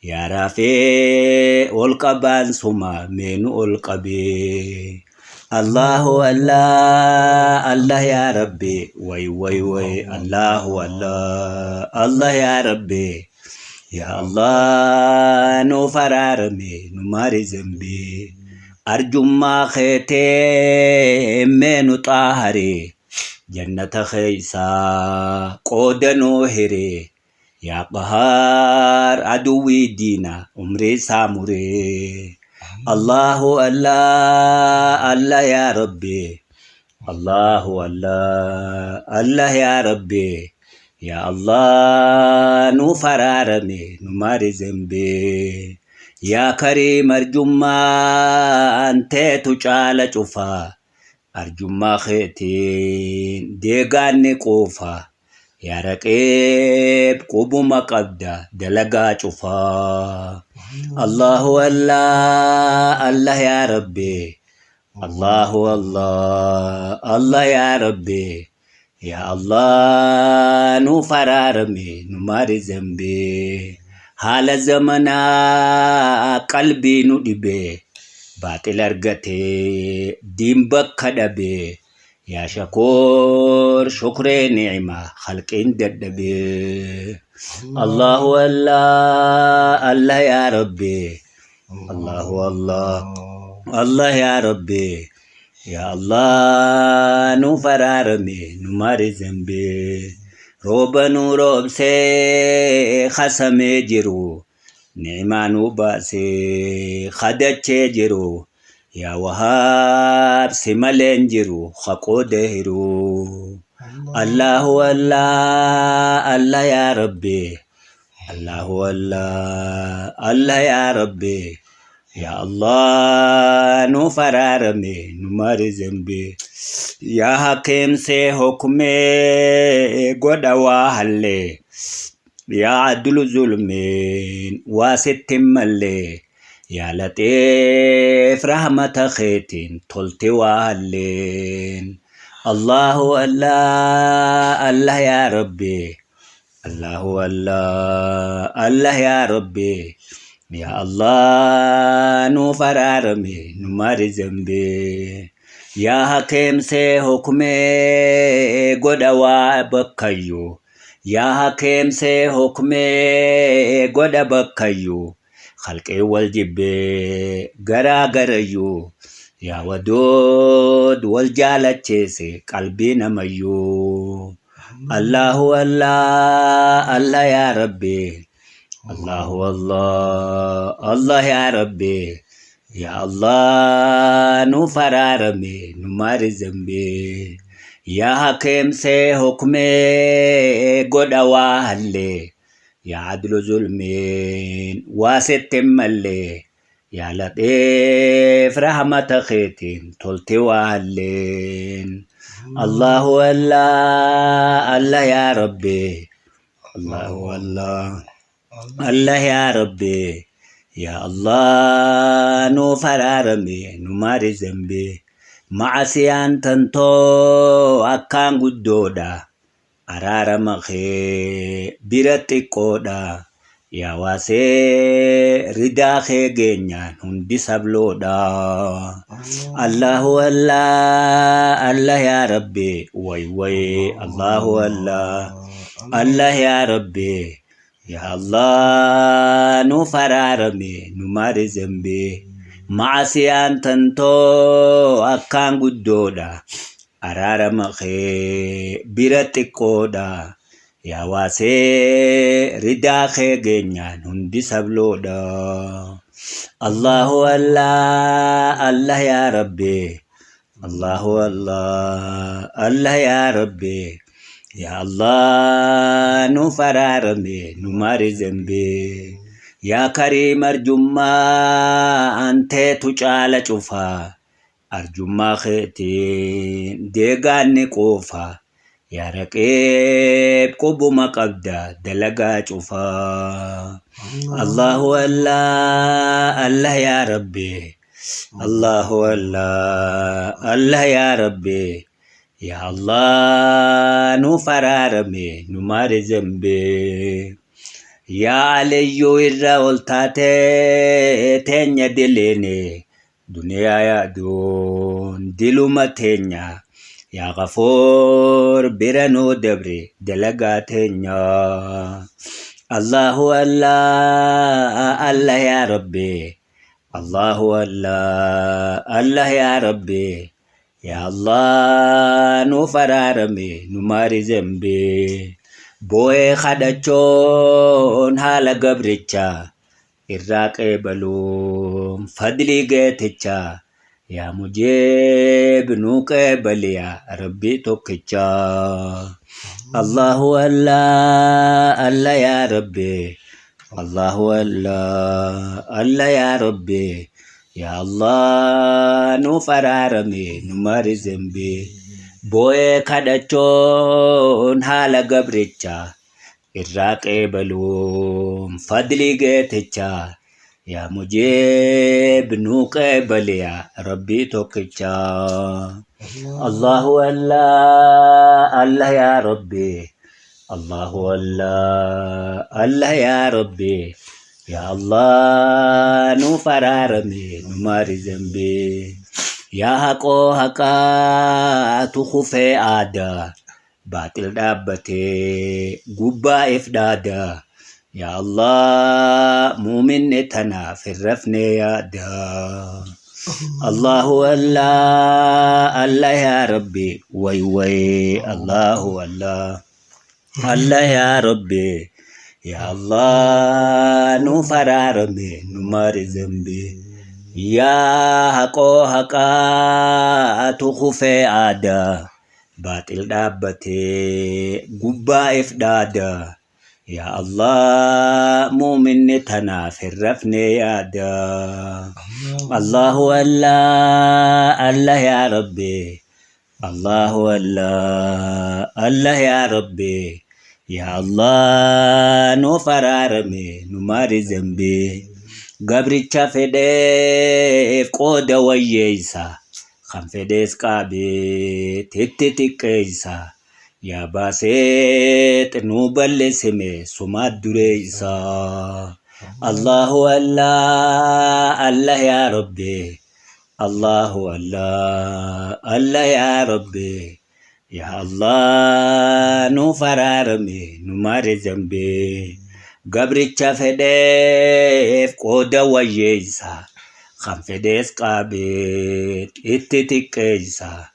yaa raafee ol qabaan suma mee nu ol qabe Allahu Allah Allah yaa Rabbi way way way Allahu Allah Allah yaa Rabbi yaa Allah nuuf araarami nu maari zambii arjummaa keetee mee nu xaahari jannata keeysaa qooda nuu hiri Yaa Qahaar aduwwii diina umrii isaa muree. Allahu Allah Allah yaa Rabbi. Allahu Allah Allah yaa Rabbi. Yaa Allah nuuf araarami nu maari zambii. Yaa Kariim arjummaan teetu caala cufaa. Arjummaa keetiin deegaanni quufa. Yaa Raqiib qubuma qabda dalagaa cufaa. Allahu Allah Allah yaa Rabbi. Allahu Allah Allah yaa Rabbi. Yaa Allah nuuf araarami nu maari zambii. Haala zamanaa qalbii nu dhibee. Baaxil argatee diin bakka dhabee. Yaa shakuur shukree ni'ima khalqiin dadhabee. Allahu Allah Allah yaa Rabbi. Allahu Allah Allah yaa Rabbi. Yaa Allah nuuf araarami nu maari zambii. Rooba nu roobsee hasamee jiru. Ni'imaa nu baasee kadachee jiru. Yaa Wahaab si malee hin jiru ka qooda hiru. Allahu Allah Allah yaa Rabbi. Allahu Allah Allah yaa Rabbi. Yaa Allah nuuf araarami nu maari zambi. Yaa Hakiim see hukmee godha waa hallee. Yaa Adlu zulmiin waa sitti hin malle. Yaa Laxiif rahmata keetiin tolti waa halleen. Allahu Allah Allah yaa Rabbi. Allahu Allah Allah yaa Rabbi. Yaa Allah nuuf araarami nu maari zambii. Yaa Hakiim see hukmee godha waa bakkayyuu. Yaa Hakiim see hukmee godha bakkayyuu. Khalqiin wal jibbee garaa garayyuu. Yaa Waduud wal jaalachiisi qalbii namayyuu. Allahu Allah Allah yaa Rabbi. Allahu Allah Allah yaa Rabbi. Yaa Allah nuuf araarami nu maari zambii. Yaa hakeemsee hukmee godha waa hallee. Yaa adlu zulmiin waa sitti hin mallee. Yaa laxiif rahmata keetiin tolti waa halleen. Allahu Allah Allah yaa Rabbi. Allahu Allah. Allah yaa Rabbi yaa Allah nuuf araarami nu maari zambi ma'asiyaan tantoo akkaan guddoodha araarama kee bira xiqqoodha yaa waasee ridaa kee geenyaan hundi sabloodha Allahu Allah Allah yaa Rabbi way way Allahu Allah Allah yaa Rabbi Yaa Allah nuuf araarami nu maari zambii ma'asiyaan tantoo akkaan guddoodha araarama kee bira xiqqoodha yaa waasee ridaa kee geenyaan hundi sabloodha Allahu Allah Allah yaa Rabbi Allahu Allah Allah yaa Rabbi yaa Allah nuuf araarami nu maari zambii yaa kariim arjummaa anteetu caala cufaa arjummaa keetiin deegaanni quufa yaa raqiib qubuma qabda dalagaa cufaa Allahu Allah Allah yaa Rabbi Allahu Allah Allah yaa Rabbi yaa Allah nuuf araarami nu maari zambii yaa Aliyyuu irra ol taate teenya diliini duniyaa yaaduun diluma teenya yaa Ghafuur bira nuu dabri dalagaa teenya Allahu Allah Allah yaa Rabbi Allahu Allah Allah yaa Rabbi yaa Allah nuuf araarami nu maari zambii boo'ee kadhachoon haala gabrichaa irraa qeebaluun fadlii geetichaa yaa mujiib nuu qeebali yaa Rabbii tokkichaa Allahu Allah Allah yaa Rabbi Allahu Allah Allah yaa Rabbi yaa Allah nuuf araarami nu maari zambii boo'ee kadhachoon haala gabrichaa irraa qeebaluun fadlii geetichaa yaa mujiib nuu qeebali yaa Rabbii tokkichaa Allahu Allah Allah yaa Rabbi Allahu Allah Allah yaa Rabbi yaa Allah nuuf araarami nu maari zambii yaa haqoo haqaatu kufee aadaa baaxil dhaabbatee gubbaa if dhaada yaa Allah muuminni tanaaf hin rafne yaada Allahu Allah Allah yaa Rabbi way way Allahu Allah Allah yaa Rabbi yaa Allah nuuf araarami nu maari zambii yaa haqoo haqaatu kufee aadaa baaxil dhaabbatee gubbaa if dhaada yaa Allah muuminni tanaaf hin rafne yaada Allahu Allah Allah yaa Rabbi Allahu Allah Allah yaa Rabbi yaa Allah nuuf araarami nu maari zambii gabricha fedheef qooda wayyeeysa Kan fedhees qaabee itti xiqqeeysa. Yaa baaseex nuu balleessime sumaat dureeysa. Allahu Allah Allah yaa Rabbi. Allahu Allah Allah yaa Rabbi. Yaa Allah nuuf araarami nu maari zambii. Gabricha fedheef qooda wayyeeysa. Kan fedhees qaabee itti xiqqeeysa.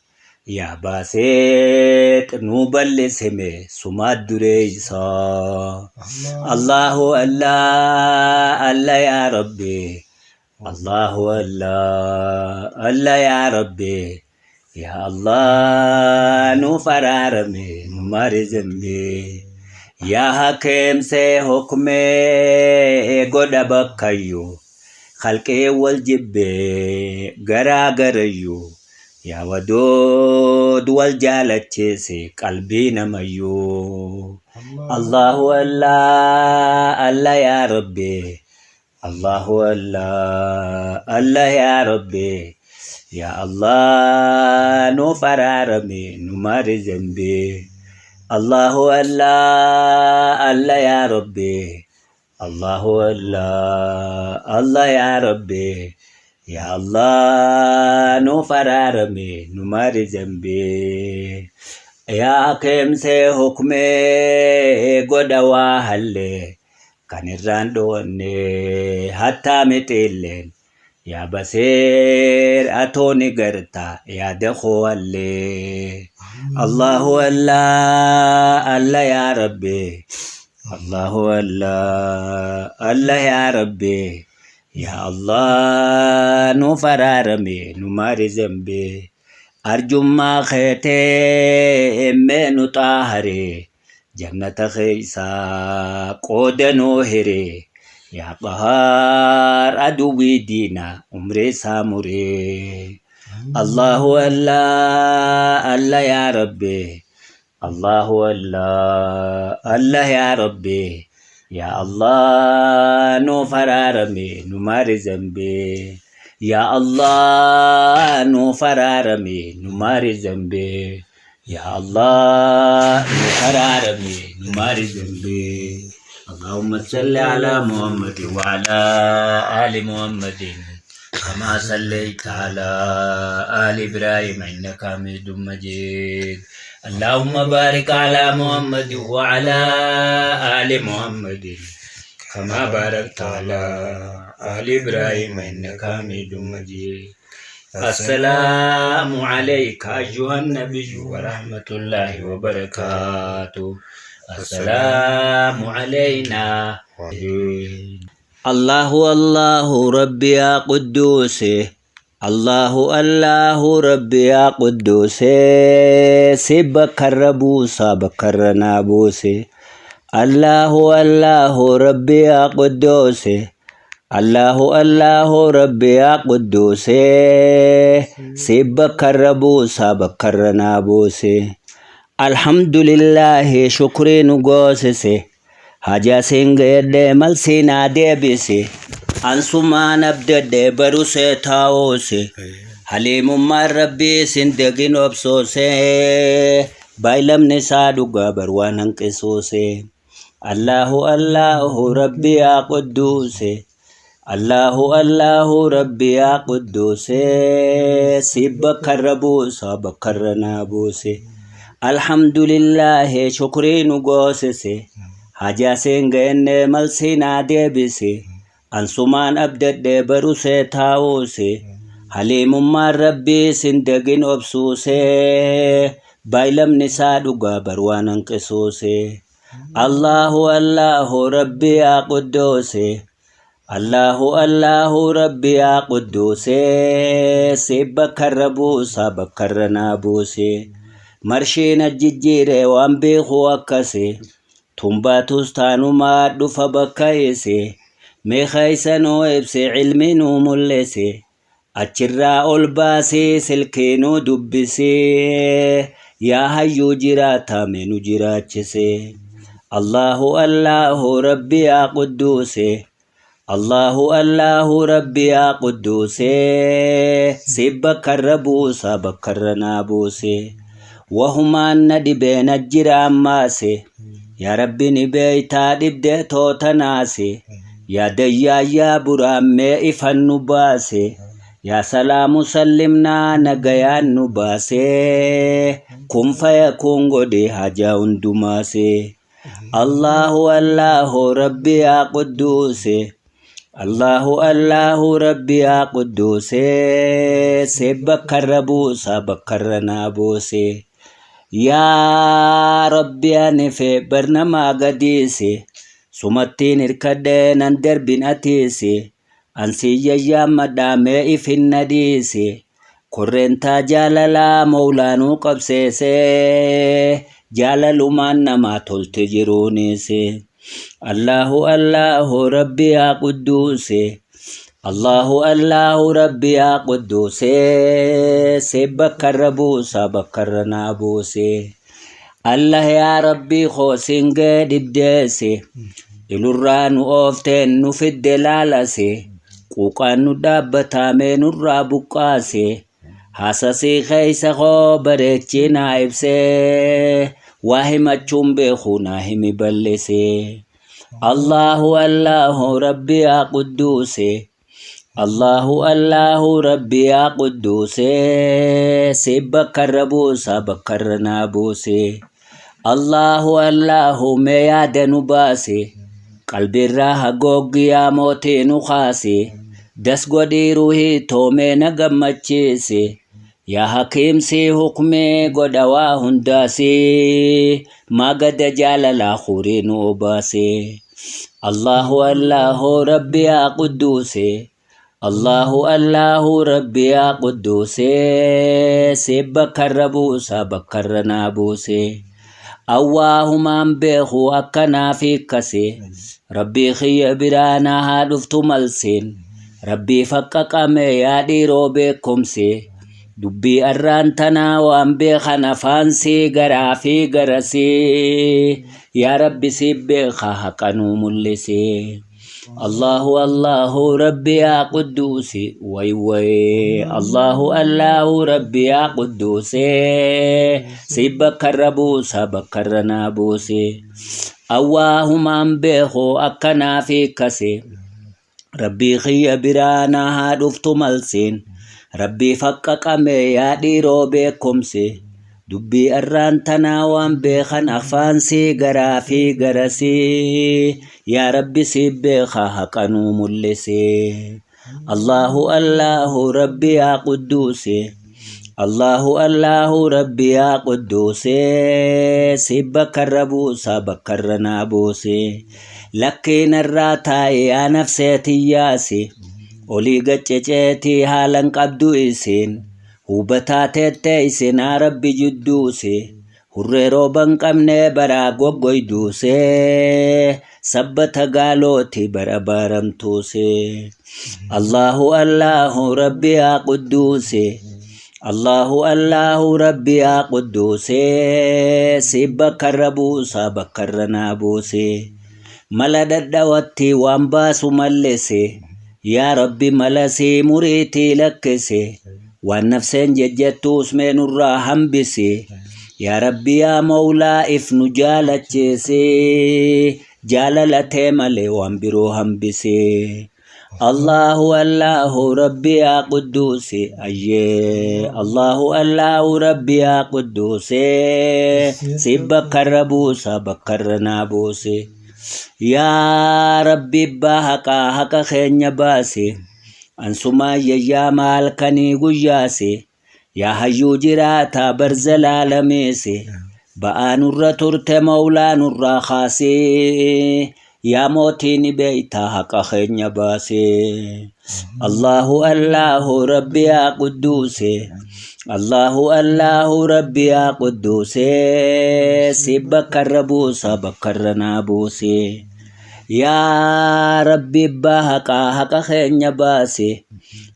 Yaa baaseex nuu balleessime sumaat dureeysa. Allahu Allah Allah yaa Rabbi. Allahu Allah Allah yaa Rabbi yaa Allah nuuf araarame nu mari zambii yaa hakeemsee hukmee godha bakkayyuu khalqee wal jibbee garaa garayyuu yaa wadood wal jaalachiise qalbii namayyuu Allahu Allah Allah yaa Rabbi Allahu Allah Allah yaa Rabbi yaa Allah nuuf araarame nu mari zambii Allahu Allah Allah yaa Rabbi Allahu Allah Allah yaa Rabbi yaa Allah nuuf araarame nu mari zambii yaa hakeemsee hukmee godha waa hallee kan irraan dhowanne hattaa mixilleen yaa baseer atoo ni garta yaada koo allee Allahu Allah Allah yaa Rabbi Allahu Allah Allah yaa Rabbi yaa Allah nuuf araarame nu maari zambii arjummaa keetee mee nu xaaharee jannata keessa qooda nuu hiree yaa qahaar aduwwii diina umrii isaa muree Allahu Allah Allah yaa Rabbi Allahu Allah Allah yaa Rabbi yaa Allah nuuf araarame nu maari zambii yaa Allah nuuf araarame nu maari zambii yaa Allah nuuf araarame nu maari zambii اللهم صل على محمد وعلى آل محمد كما صليت على آل إبراهيم إنك حميد مجيد اللهم بارك على محمد وعلى آل محمد كما باركت على آل إبراهيم إنك حميد مجيد السلام عليك أيها النبي ورحمة الله وبركاته السلام علينا الله الله ربي يا قدوس الله الله ربي يا قدوس سبك الربوسة بكر نابوس الله الله ربي يا قدوس الله الله ربي يا قدوس سبك الربوسة بكر نابوس الحمد لله شكري نغوسسه haja singeedhe malsinaa deebise ansumaan abdadhe barusee taa'oose haliimummaan rabbii sin degin obsoose baay'lamni isaa dhugaa bar waan hanqisuuse Allahu Allahu rabbi yaa qudduuse Allahu Allahu rabbi yaa qudduuse si bakkarra buusa bakkarra naa buuse alhamdulillahi shukrii nu goosise hajaa siin geenne malsinaa deebise ansumaan abdadhe barusee taa'uuse haliimummaan rabbii sin degin obsuuse baay'lamni isaa dhugaa bar waan hanqisuuse Allahu Allahu rabbi yaa qudduuse Allahu Allahu rabbi yaa qudduuse si bakkarra buusa bakkarra naa buuse marshiin ajjijjiire waan beeku akkase tumbaatus taanumaa dhufa bakka ise mee keessa nuu ibse ilmi nuu mul'ise achirraa ol baasee silkii nuu dubbisee yaa hayyuu jiraataa mee nu jiraachise Allahu Allahu rabbi yaa qudduuse Allahu Allahu rabbi yaa qudduuse si bakkarra buusa bakkarra naa buuse wahumaan na dhibee na jira ammaase yaa rabbi ni beeytaa dhibdee tootanaase yaa dayyaa yaa buraammee ifan nu baase yaa salaamu sallimnaa nagayaan nu baase kun fayakuun godhe hajaa hundumaase Allahu Allahu rabbi yaa qudduuse Allahu Allahu rabbi yaa qudduuse si bakkarra buusa bakkarra naa buuse yaa rabbi ani fe barnamaa gadiise sumattiin hirkadhe nan darbin atiise Ansi yayyaammadhaa mee ifin na dhiisi. Korreentaa jaalalaa mawlaanuu qabseese. Jaalalumaan namaa tolte jiruunis. Allahu Allahu Rabbi yaa Qudduuse. Allahu Allahu Rabbi yaa Qudduuse. Se bakkarra buusa bakkarra naa buuse. Allah yaa Rabbii koo singee dhibdeesse. Ilurraa nu oofteen nu fidde laalase. Quuqaan nu dhaabbataa mee nurraa buqqaase. Haasasii keessa koo bareechii naa ibsee. Waa himachuun beeku naa himi bal'ise. Allahu Allahu Rabbi yaa Qudduuse. Allahu Allahu Rabbi yaa Qudduuse. Si bakkarra buusa bakkarra naa buuse. Allahu Allahu mee yaada nu baase. Qalbiirraa hagooggi yaa mootii nu kaase. Das godhii ruhii toomee na gammachiise. Yaa hakiim sii hukmii godha waa hundaasi. Maa gada jaalalaa hurii nu obaase. Allahu Allahu Rabbi yaa Qudduuse. Allahu Allahu Rabbi yaa Qudduuse. Si bakkarra buusa bakkarra naa buuse. Awwaahumaan beeku akkanaa fi akkase. Rabbii kiyya biraa naa haa dhuftu malseen. Rabbii faqqaqame yaa dhiiroo beekumse. Dubbii arraan tanaa waan beekan afaansii garaa fi garasii. Yaa Rabbi si beeka haqa nuu mul'ise. Allahu Allahu Rabbi yaa Qudduusi way way Allahu Allahu Rabbi yaa Qudduusi si bakkarra buusa bakkarra naa buuse. Awwaahumaan beeku akkanaa fi akkase. Rabbii kiyya biraa naa haa dhuftu malseen. Rabbii faqqaqame yaa dhiiroo beekumse. Dubbii arraan tanaa waan beekan afaansii garaa fi garasii. Yaa Rabbi si beeka haqa nuu mul'ise. Allahu Allahu Rabbi yaa Qudduuse. Allahu Allahu Rabbi yaa Qudduuse. Si bakkarra buusa bakkarra naa buuse. Lakkii narraa taa'e yaa nafsee tiyyaasi. Olii gacceceetii haalan qabdu isiin. Hubataa teettee isin haa Rabbi jidduuse. Hurree rooba hin qabne baraa goggoyduuse. Sabbata gaalooti bara baaramtuuse. Allahu Allahu Rabbi yaa Qudduuse. Allahu Allahu Rabbi yaa Qudduuse. Si bakkarra buusa bakkarra naa buuse. Mala dhadhawatti waan baasu mallise. Yaa Rabbi mala sii muriitii lakkise. Waan nafseen jejjettuus mee nurraa hambisi. Yaa Rabbi yaa Mawlaa if nu jaalachiisi. Jaalala tee malee waan biroo hambisi. Allahu Allahu Rabbi yaa Qudduusi ayyee Allahu Allahu Rabbi yaa Qudduusi si bakkarra buusa bakkarra naa buusi. Yaa Rabbi abbaa haqaa haqa keenya baasi. Ansumaan yayyaama halkanii guyyaasi. Yaa hayyuu jiraataa bar zalaalamiisi. Ba'aa nurra turte mawlaa nurraa kaasi. Yaa mootii ni beeytaa haqa keenya baasi. Allahu Allahu Rabbi yaa Qudduuse. Allahu Allahu Rabbi yaa Qudduuse. Si bakkarra buusa bakkarra naa buuse. Yaa Rabbi abbaa haqaa haqa keenya baase.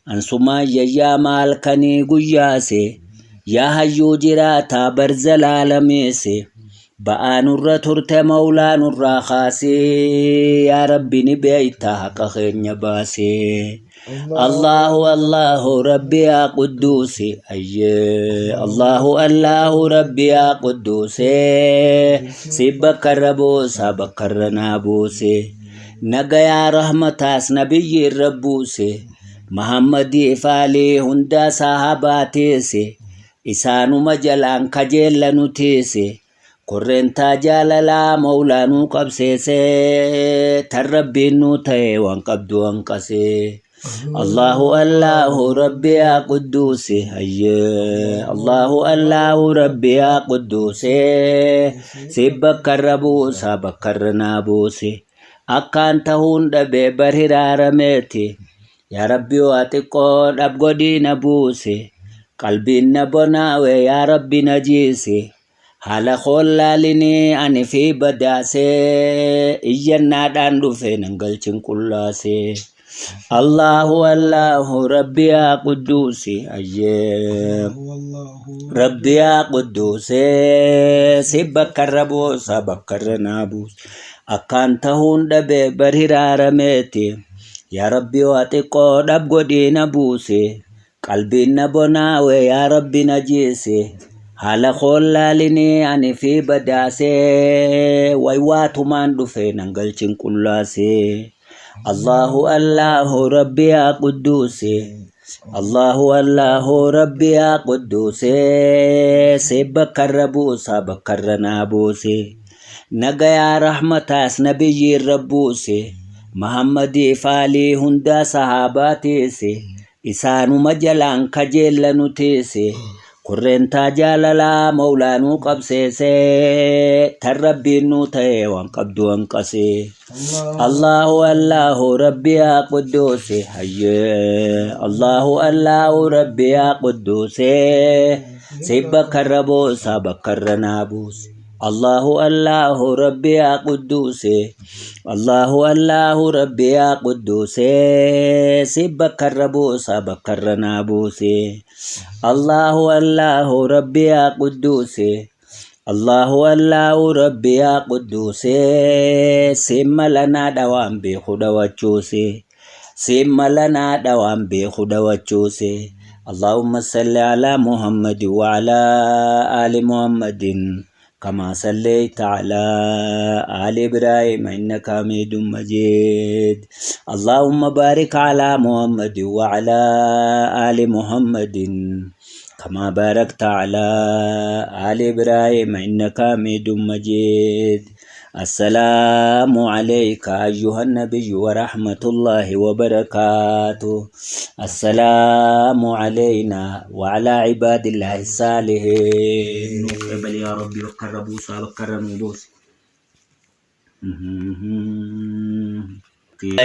Ansumaan yayyaama halkanii guyyaase. Yaa hayyuu jiraataa bar zalaalamiise. Ba'aa nurra turte mawlaa nurraa kaase. Yaa Rabbi ni beeyta haqa keenya baase. Allahu Allahu Rabbi yaa Qudduusi ayyee Allahu Allahu Rabbi yaa Qudduusi si bakkarra buusa bakkarra naa buuse nagayaa rahmataas nabiyyi irra buuse Muhammadii faalii hundaa sahabaa teese isaanuma jalaan kajeella nu teese Korreentaa jaalalaa mawlaa nuu qabseese tan rabbiin nuu ta'e waan qabdu hanqase. Allahu Allahu Rabbi yaa Qudduusi hayyee Allahu Allahu Rabbi yaa Qudduusi si bakkarra buusa bakkarra naa buusi akkaan tahuun dhabee bar hiraarameeti. Yaa Rabbi waa xiqqoo dhab godhii na buuse. Qalbiin na bonaawe yaa Rabbi na jiise. Haala koon laalinii ani fi badaasee. Iyyannaadhaan dhufe nan galchin qullaasee. Allahu Allahu Rabbi yaa Qudduusi ayyee. Rabbi yaa Qudduusee si bakkarra buusa bakkarra naa buusa. Akkaan tahuun dhabe bar hiraarameeti. Yaa Rabbi waa xiqqoo dhab godhii na buuse. Qalbiin na bonaawe yaa Rabbi na jiise. Haala koon laalinii ani fi badaasee. Waywaatumaan dhufe nan galchin qullaasee. Allahu Allahu Rabbi yaa Qudduuse. Allahu Allahu Rabbi yaa Qudduuse. Si bakkarra buusa bakkarra naa buuse. Nagayaa rahmataas nabiyyiirra buuse. Mahammadii faalii hundaa sahaabaa teese. Isaanuma jalaan kajeella nu teese. Kurreentaa jaalalaa mawlaanuu qabseese. Tan rabbiin nuu ta'e waan qabdu hanqase. Allahu Allahu Rabbi yaa Qudduuse hayyee. Allahu Allahu Rabbi yaa Qudduuse. Si bakkarra buusa bakkarra naa buuse. Allahu Allahu Rabbi yaa Qudduuse. Allahu Allahu Rabbi yaa Qudduuse. Si bakkarra buusa bakkarra naa buuse. Allahu Allahu Rabbi yaa Qudduuse. Allahu Allahu Rabbi yaa Qudduuse. Si mala naa dhawaan beeku dhawachuuse. Si mala naa dhawaan beeku dhawachuuse. Allahumma salli ala Muhammad wa ala ali Muhammadin kama sallaita ala ali Ibrahim innaka Hamidum Majid. Allahumma barik ala Muhammad wa ala ali Muhammadin kama barakta ala ali Ibrahim innaka Hamidum Majid. Assalaamu alayka ayyuhan nabiyyu wa rahmatullahi wa barakaatuh. Assalaamu alayna wa ala ibadillahi saalihin. Nuuf qebali yaa Rabbi bakka irra buusaa bakka irra nuu buusi.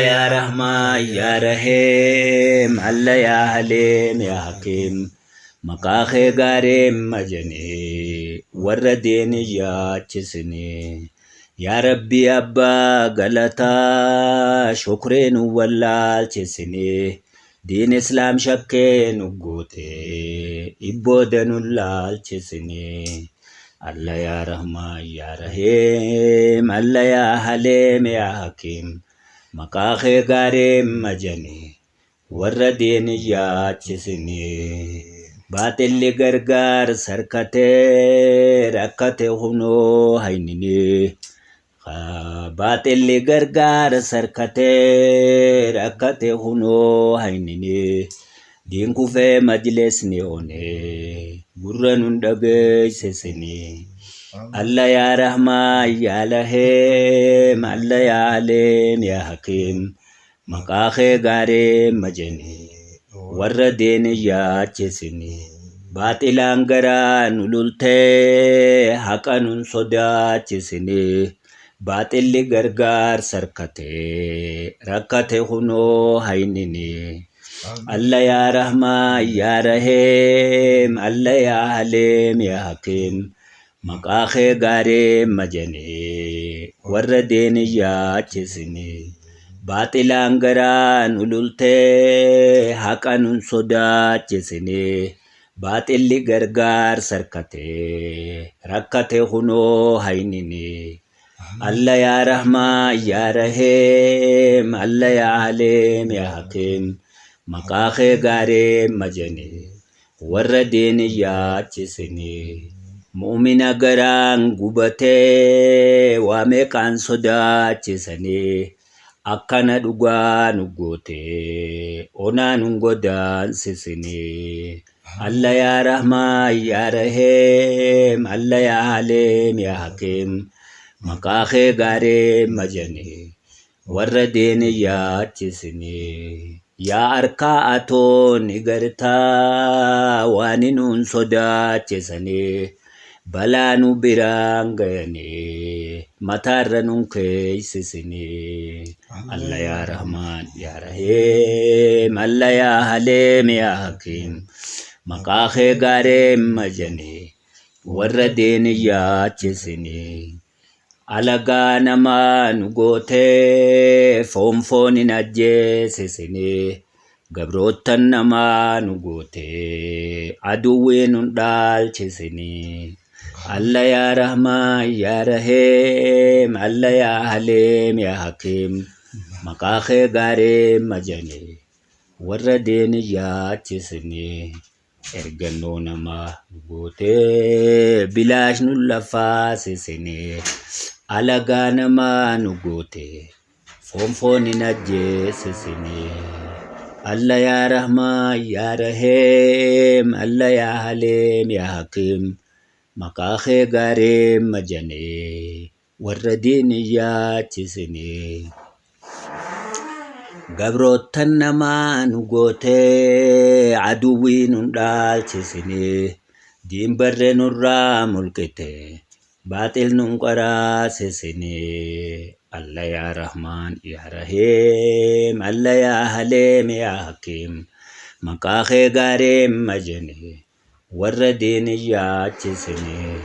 Yaa Rahmaan yaa Rahiim Alla yaa Haliim yaa Hakiim maqaa kee gaariin majanii warra diin hin yaachisinii yaa Rabbii abbaa galataa shukree nu wallaalchisinii diin islaam shakkee nu gootee ibbooda nu laalchisinii Alla yaa Rahmaan yaa Rahiim Alla yaa Haliim yaa Hakiim maqaa kee gaariin majanii warra diin hin yaachisinii baaxilli gargaar sarkatee rakkate kunoo hayninii baaxilli gargaar sarkatee rakkate kunoo hayninii diin kufee majlisni onee gurra nun dhageessisinii Alla yaa Rahmaan yaa Rahiim Alla yaa Aliim yaa Hakiim maqaa kee gaariin majanii warra diin hin yaachisinii baaxilaan garaa nu lultee haqa nun sodaachisinii baaxilli gargaar sarkatee rakkate kunoo hayninii Alla yaa Rahmaan yaa Rahiim Alla yaa Haliim yaa Hakiim maqaa kee gaariin majanii warra diin hin yaachisinii baaxilaan garaa nu lultee haqa nun sodaachisinii baaxilli gargaar sarkatee rakkate kunoo hayninii Alla yaa Rahmaan yaa Rahiim Alla yaa Haliim yaa Hakiim maqaa kee gaariin majanii warra diin hin yaachisinii mu'mina garaan gubatee waa meeqaan sodaachisanii akkana dhugaa nu gootee onaa nun godaansisinii Alla yaa Rahmaan yaa Rahiim Alla yaa Haliim yaa Hakiim maqaa kee gaariin majanii warra diin hin yaachisinii yaa harkaa atoo ni gartaa waan nuun sodaachisanii Balaa nu biraan gayanii mataarra nun keeysisinii. Alla yaa Rahmaan yaa Rahiim Alla yaa Haleem yaa Hakiim maqaa kee gaareen majanii warra deeni yaachisinii. Alagaa namaa nu gootee foon foon hin ajjeesisinii. Gabroottan namaa nu gootee aduwwii nun dhaalchisinii. Alla yaa Rahmaan yaa Rahiim Alla yaa Haleem yaa Hakiim maqaa kee gaareen majanii warra deeni yaachisinii. Ergannoo namaa nu gootee bilaash nun lafaasisinii. Alagaa namaa nu gootee foon foon hin ajjeesisinii. Alla yaa Rahmaan yaa Rahiim Alla yaa Haleem yaa Hakiim maqaa kee gaareen majanii warra diin hin yaachisinii. Gabroottan namaa nu gootee aduwwii nun dhaalchisinii. Diin barree nurraa mulqite baaxil nun qaraasisinii. Alla yaa Rahmaan yaa Rahiim Alla yaa Haleem yaa Hakiim maqaa kee gaareen majanii warra diin hin yaachisinii.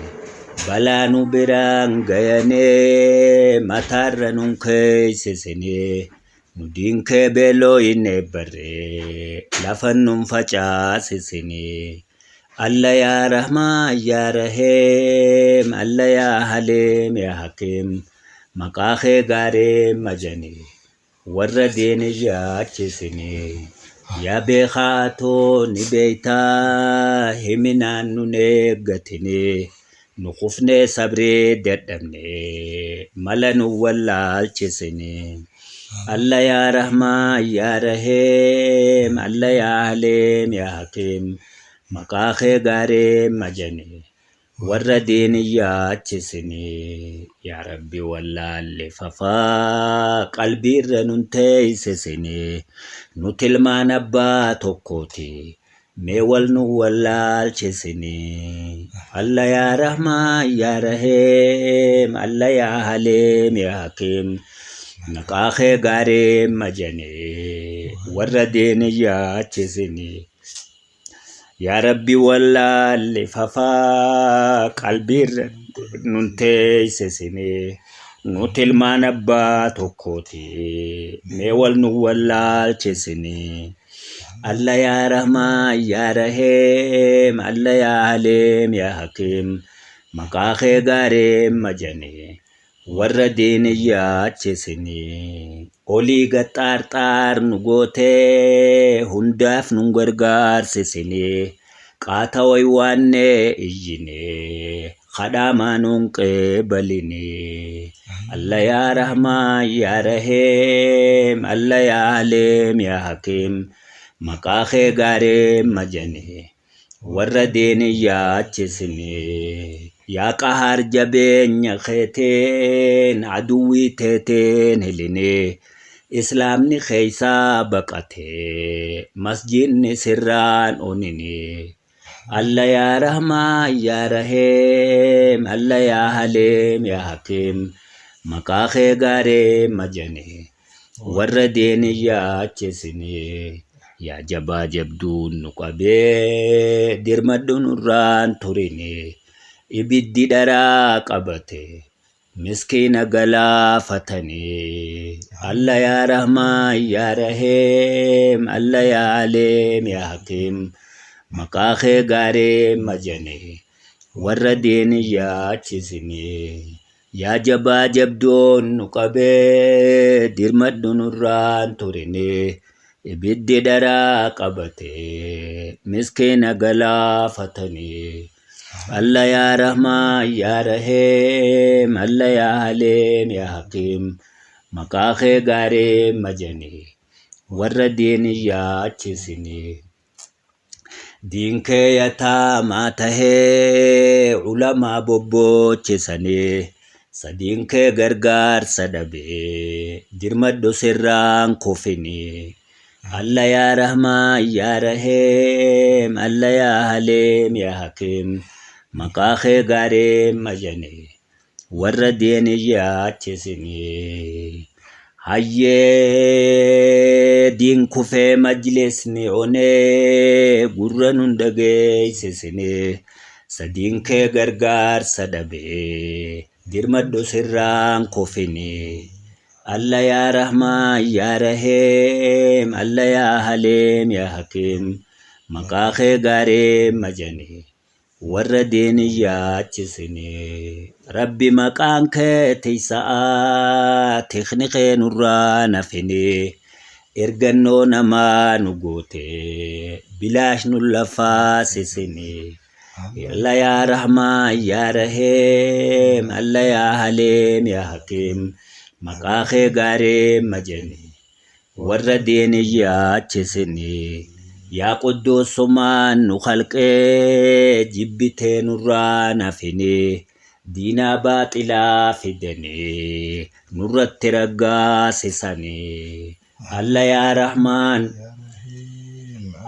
Balaa nu biraan gayanii mataarra nun keeysisinii. Nu diin kee beeloo hin eebbarree lafa nun facaasisinii. Alla yaa Rahmaan yaa Rahiim Alla yaa Haleem yaa Hakiim maqaa kee gaareen majanii warra diin hin yaachisinii. Yaa beekaa atoo ni beeytaa himinaan nun eeggatinii. Nu kufnee sabrii dadhabnee mala nu wallaalchisinii. Alla yaa Rahmaan yaa Rahiim Alla yaa Haleem yaa Hakiim maqaa kee gaareen majanii warra diin hin yaachisinii. Yaa Rabbi wallaalle fafaa qalbiirra nun teeysisinii. Nuti ilmaan abbaa tokkooti mee wal nu wallaalchisinii. Alla yaa Rahmaan yaa Rahiim Alla yaa Haleem yaa Hakiim maqaa kee gaareen majanii warra diin hin yaachisinii. Yaa Rabbi wallaalle fafaa qalbiirra nun teeysisinii. Nuti ilmaan abbaa tokkooti mee wal nu wallaalchisinii. Alla yaa Rahmaan yaa Rahiim Alla yaa Haleem yaa Hakiim maqaa kee gaareen majanii warra diin hin yaachisinii. Olii gad xaarxaar nu gootee hundaaf nun gargaarsisinii. Qaata waywaannee iyyinee kadhaamaa nun qeebalinii. Alla yaa Rahmaan yaa Rahiim Alla yaa Haleem yaa Hakiim maqaa kee gaareen majanii warra diin hin yaachisinii. Yaa Qahaar jabeenya keetiin aduwwii teetiin hilinii. Islaamni keeysaa baqatee masjiidni sirraan oninii. Alla yaa Rahmaan yaa Rahiim Alla yaa Haleem yaa Hakiim maqaa kee gaareen majanii warra diin hin yaachisinii. Yaa jabaa jabduun nu qabee dirmadhu nurraan turinii. Ibiddi dharaa qabate miskiina galaafatanii. Alla yaa Rahmaan yaa Rahiim Alla yaa Aleem yaa Hakiim maqaa kee gaareen majanii warra diin hin yaachisinii. Yaa jabaa jabdoon nu qabee dirmadhu nurraan turinii. Ibiddi dharaa qabate miskiina galaafatanii. Alla yaa Rahmaan yaa Rahiim Alla yaa Haleem yaa Hakiim maqaa kee gaareen majanii warra diin hin yaachisinii. Diin kee yataamaa tahee ulamaa bobboochisanii sadiin kee gargaarsa dhabee dirmadhu sirraan kufinii. Alla yaa Rahmaan yaa Rahiim Alla yaa Haleem yaa Hakiim Maqaa kee gaaree majane warra deeni yaachisini. Hayyee diin kufee majlisni onee gurra nun dhageessisini. Sadiin kee gargaarsa dhabee dirmadhu sirraan kufini. Alla yaa Rahmaan yaa Rahiim Alla yaa Haliim yaa Hakiim maqaa kee gaaree majane warra diin hin yaachisini. Rabbi maqaan kee tiysa'aa tikni kee nurraa nafini. Ergannoo namaa nu goote bilaash nu lafaasisini. Alla yaa Rahmaan yaa Rahiim Alla yaa Haliim yaa Hakiim maqaa kee gaaree majani warra diin hin yaachisini. Yaa Qudduusumaan nu khalqee jibbitee nurraa nafini diinaa baaxilaa fidanii nurratti raggaasisanii. Alla yaa Rahmaan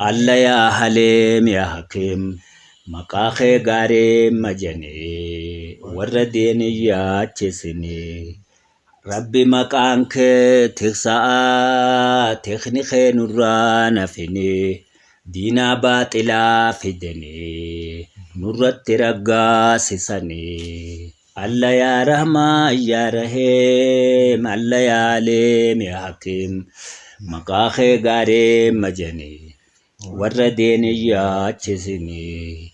Alla yaa Haliim yaa Hakiim maqaa kee gaaree majanii warra diin hin yaachisini. Rabbi maqaan kee tiksa'aa tikni kee nurraa nafini diinaa baaxilaa fidanii nurratti raggaasisanii. Alla yaa Rahmaan yaa Rahiim Alla yaa Aliim yaa Hakiim maqaa kee gaaree majanii warra diin hin yaachisini.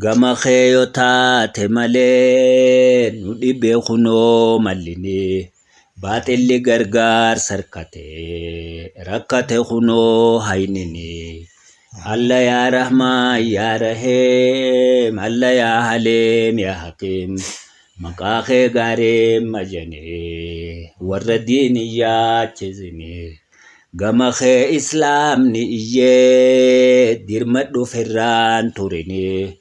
Gama kee yoo taate malee nu dhibe kunoo mallini. Baaxilli gargaarsa harkate rakkate kunoo haynini. Alla yaa Rahmaan yaa Rahiim Alla yaa Haliim yaa Hakiim maqaa kee gaaree majanii warra diin hin yaachisini. Gama kee islaamni iyyee dirmadhu firraan turini.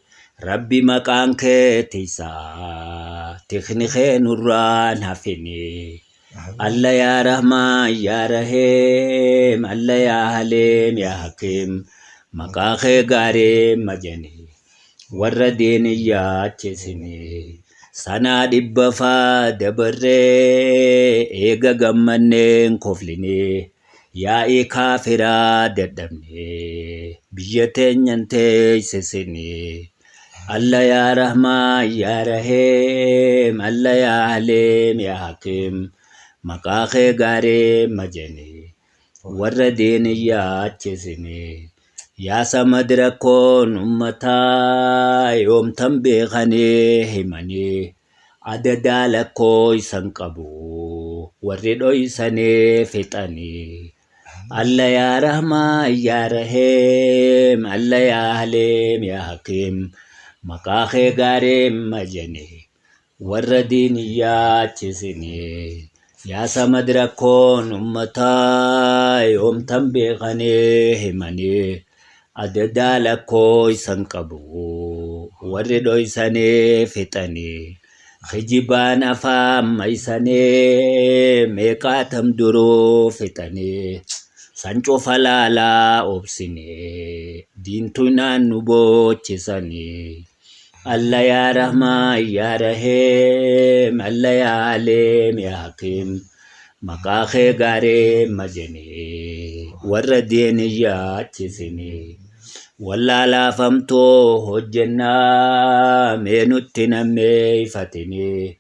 Rabbi maqaan kee tiysaa tikni kee nurraan hafini. Alla yaa Rahmaan yaa Rahiim Alla yaa Haliim yaa Hakiim maqaa kee gaaree majani warra diin hin yaachisini. Sanaa dhibba faa dabarree eega gammanneen kofline yaa'ii kaafiraa dadhabne biyya teenyan teessisine. Alla yaa Rahmaan yaa Rahiim Alla yaa Haliim yaa Hakiim maqaa kee gaaree majani warra diin hin yaachisine. Yaa Samad rakkoon ummataa yoomtan beekanii himanii adadaa lakkooysan qabu warri dhoysanii fixanii. Alla yaa Rahmaan yaa Rahiim Alla yaa Haliim yaa Hakiim maqaa kee gaaree majani warra diin hin yaachisini. Yaa Samad rakkoon ummataa yoomtan beekanii himanii adadaa lakkooysan qabu warri dhoysanii fixanii. Kijibaan afaan maysanii meeqaatam duruu fixanii san cufa laalaa obsinee diintuynaan nu boochisanii. Alla yaa Rahmaan yaa Rahiim Alla yaa Aliim yaa Hakiim maqaa kee gaaree majanii warra diin hin yaachisinii. Wallaalaafamtoo hojjennaa mee nutti nammeeyfatini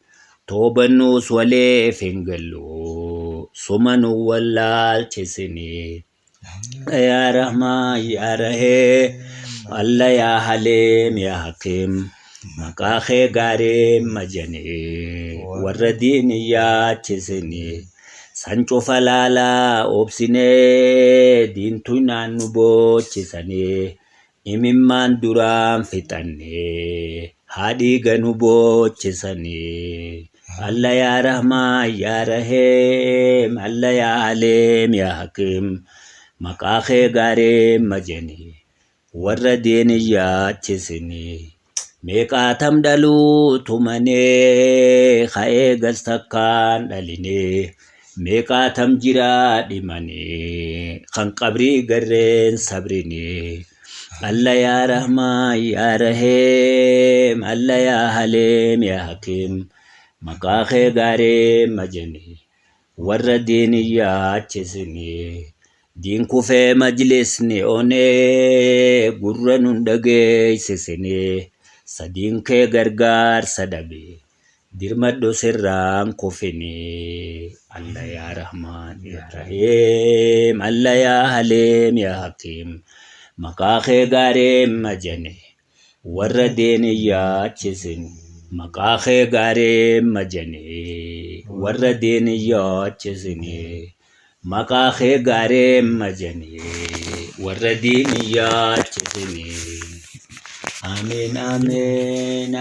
toobannuus waliif hin gallu suma nu wallaalchisini. Yaa Rahmaan yaa Rahee Alla yaa Haliim yaa Hakiim maqaa kee gaarii majanii warra diin hin yaachisini. San cufa laalaa obsinee diintuynaan nu boochisanii imimmaan duraan fixannee haa dhiiga nu boochisanii. Alla yaa Rahmaan yaa Rahiim Alla yaa Haliim yaa Hakiim maqaa kee gaarii majanii warra diin hin yaachisinii. Meeqaatam dhaluu tumanee ka eegas takkaan dhalinee meeqaatam jiraa dhimanii kan qabrii garreen sabrinii. Alla yaa Rahmaan yaa Rahiim Alla yaa Haliim yaa Hakiim maqaa kee gaarii majani warra diin yaachisini diin kufee majlisni onee gurra nun dhageessisini sadiin kee gargaarsa dhabe dirmadhu sirraan kufini Alla yaa Rahmaan yaa Rahiim Alla yaa Haliim yaa Hakiim maqaa kee gaarii majani warra diin yaachisin maqaa kee gaarii majani warra diin yaachisin maqaa kee gaarii majani warra diin yaachisin. Amiin amiin.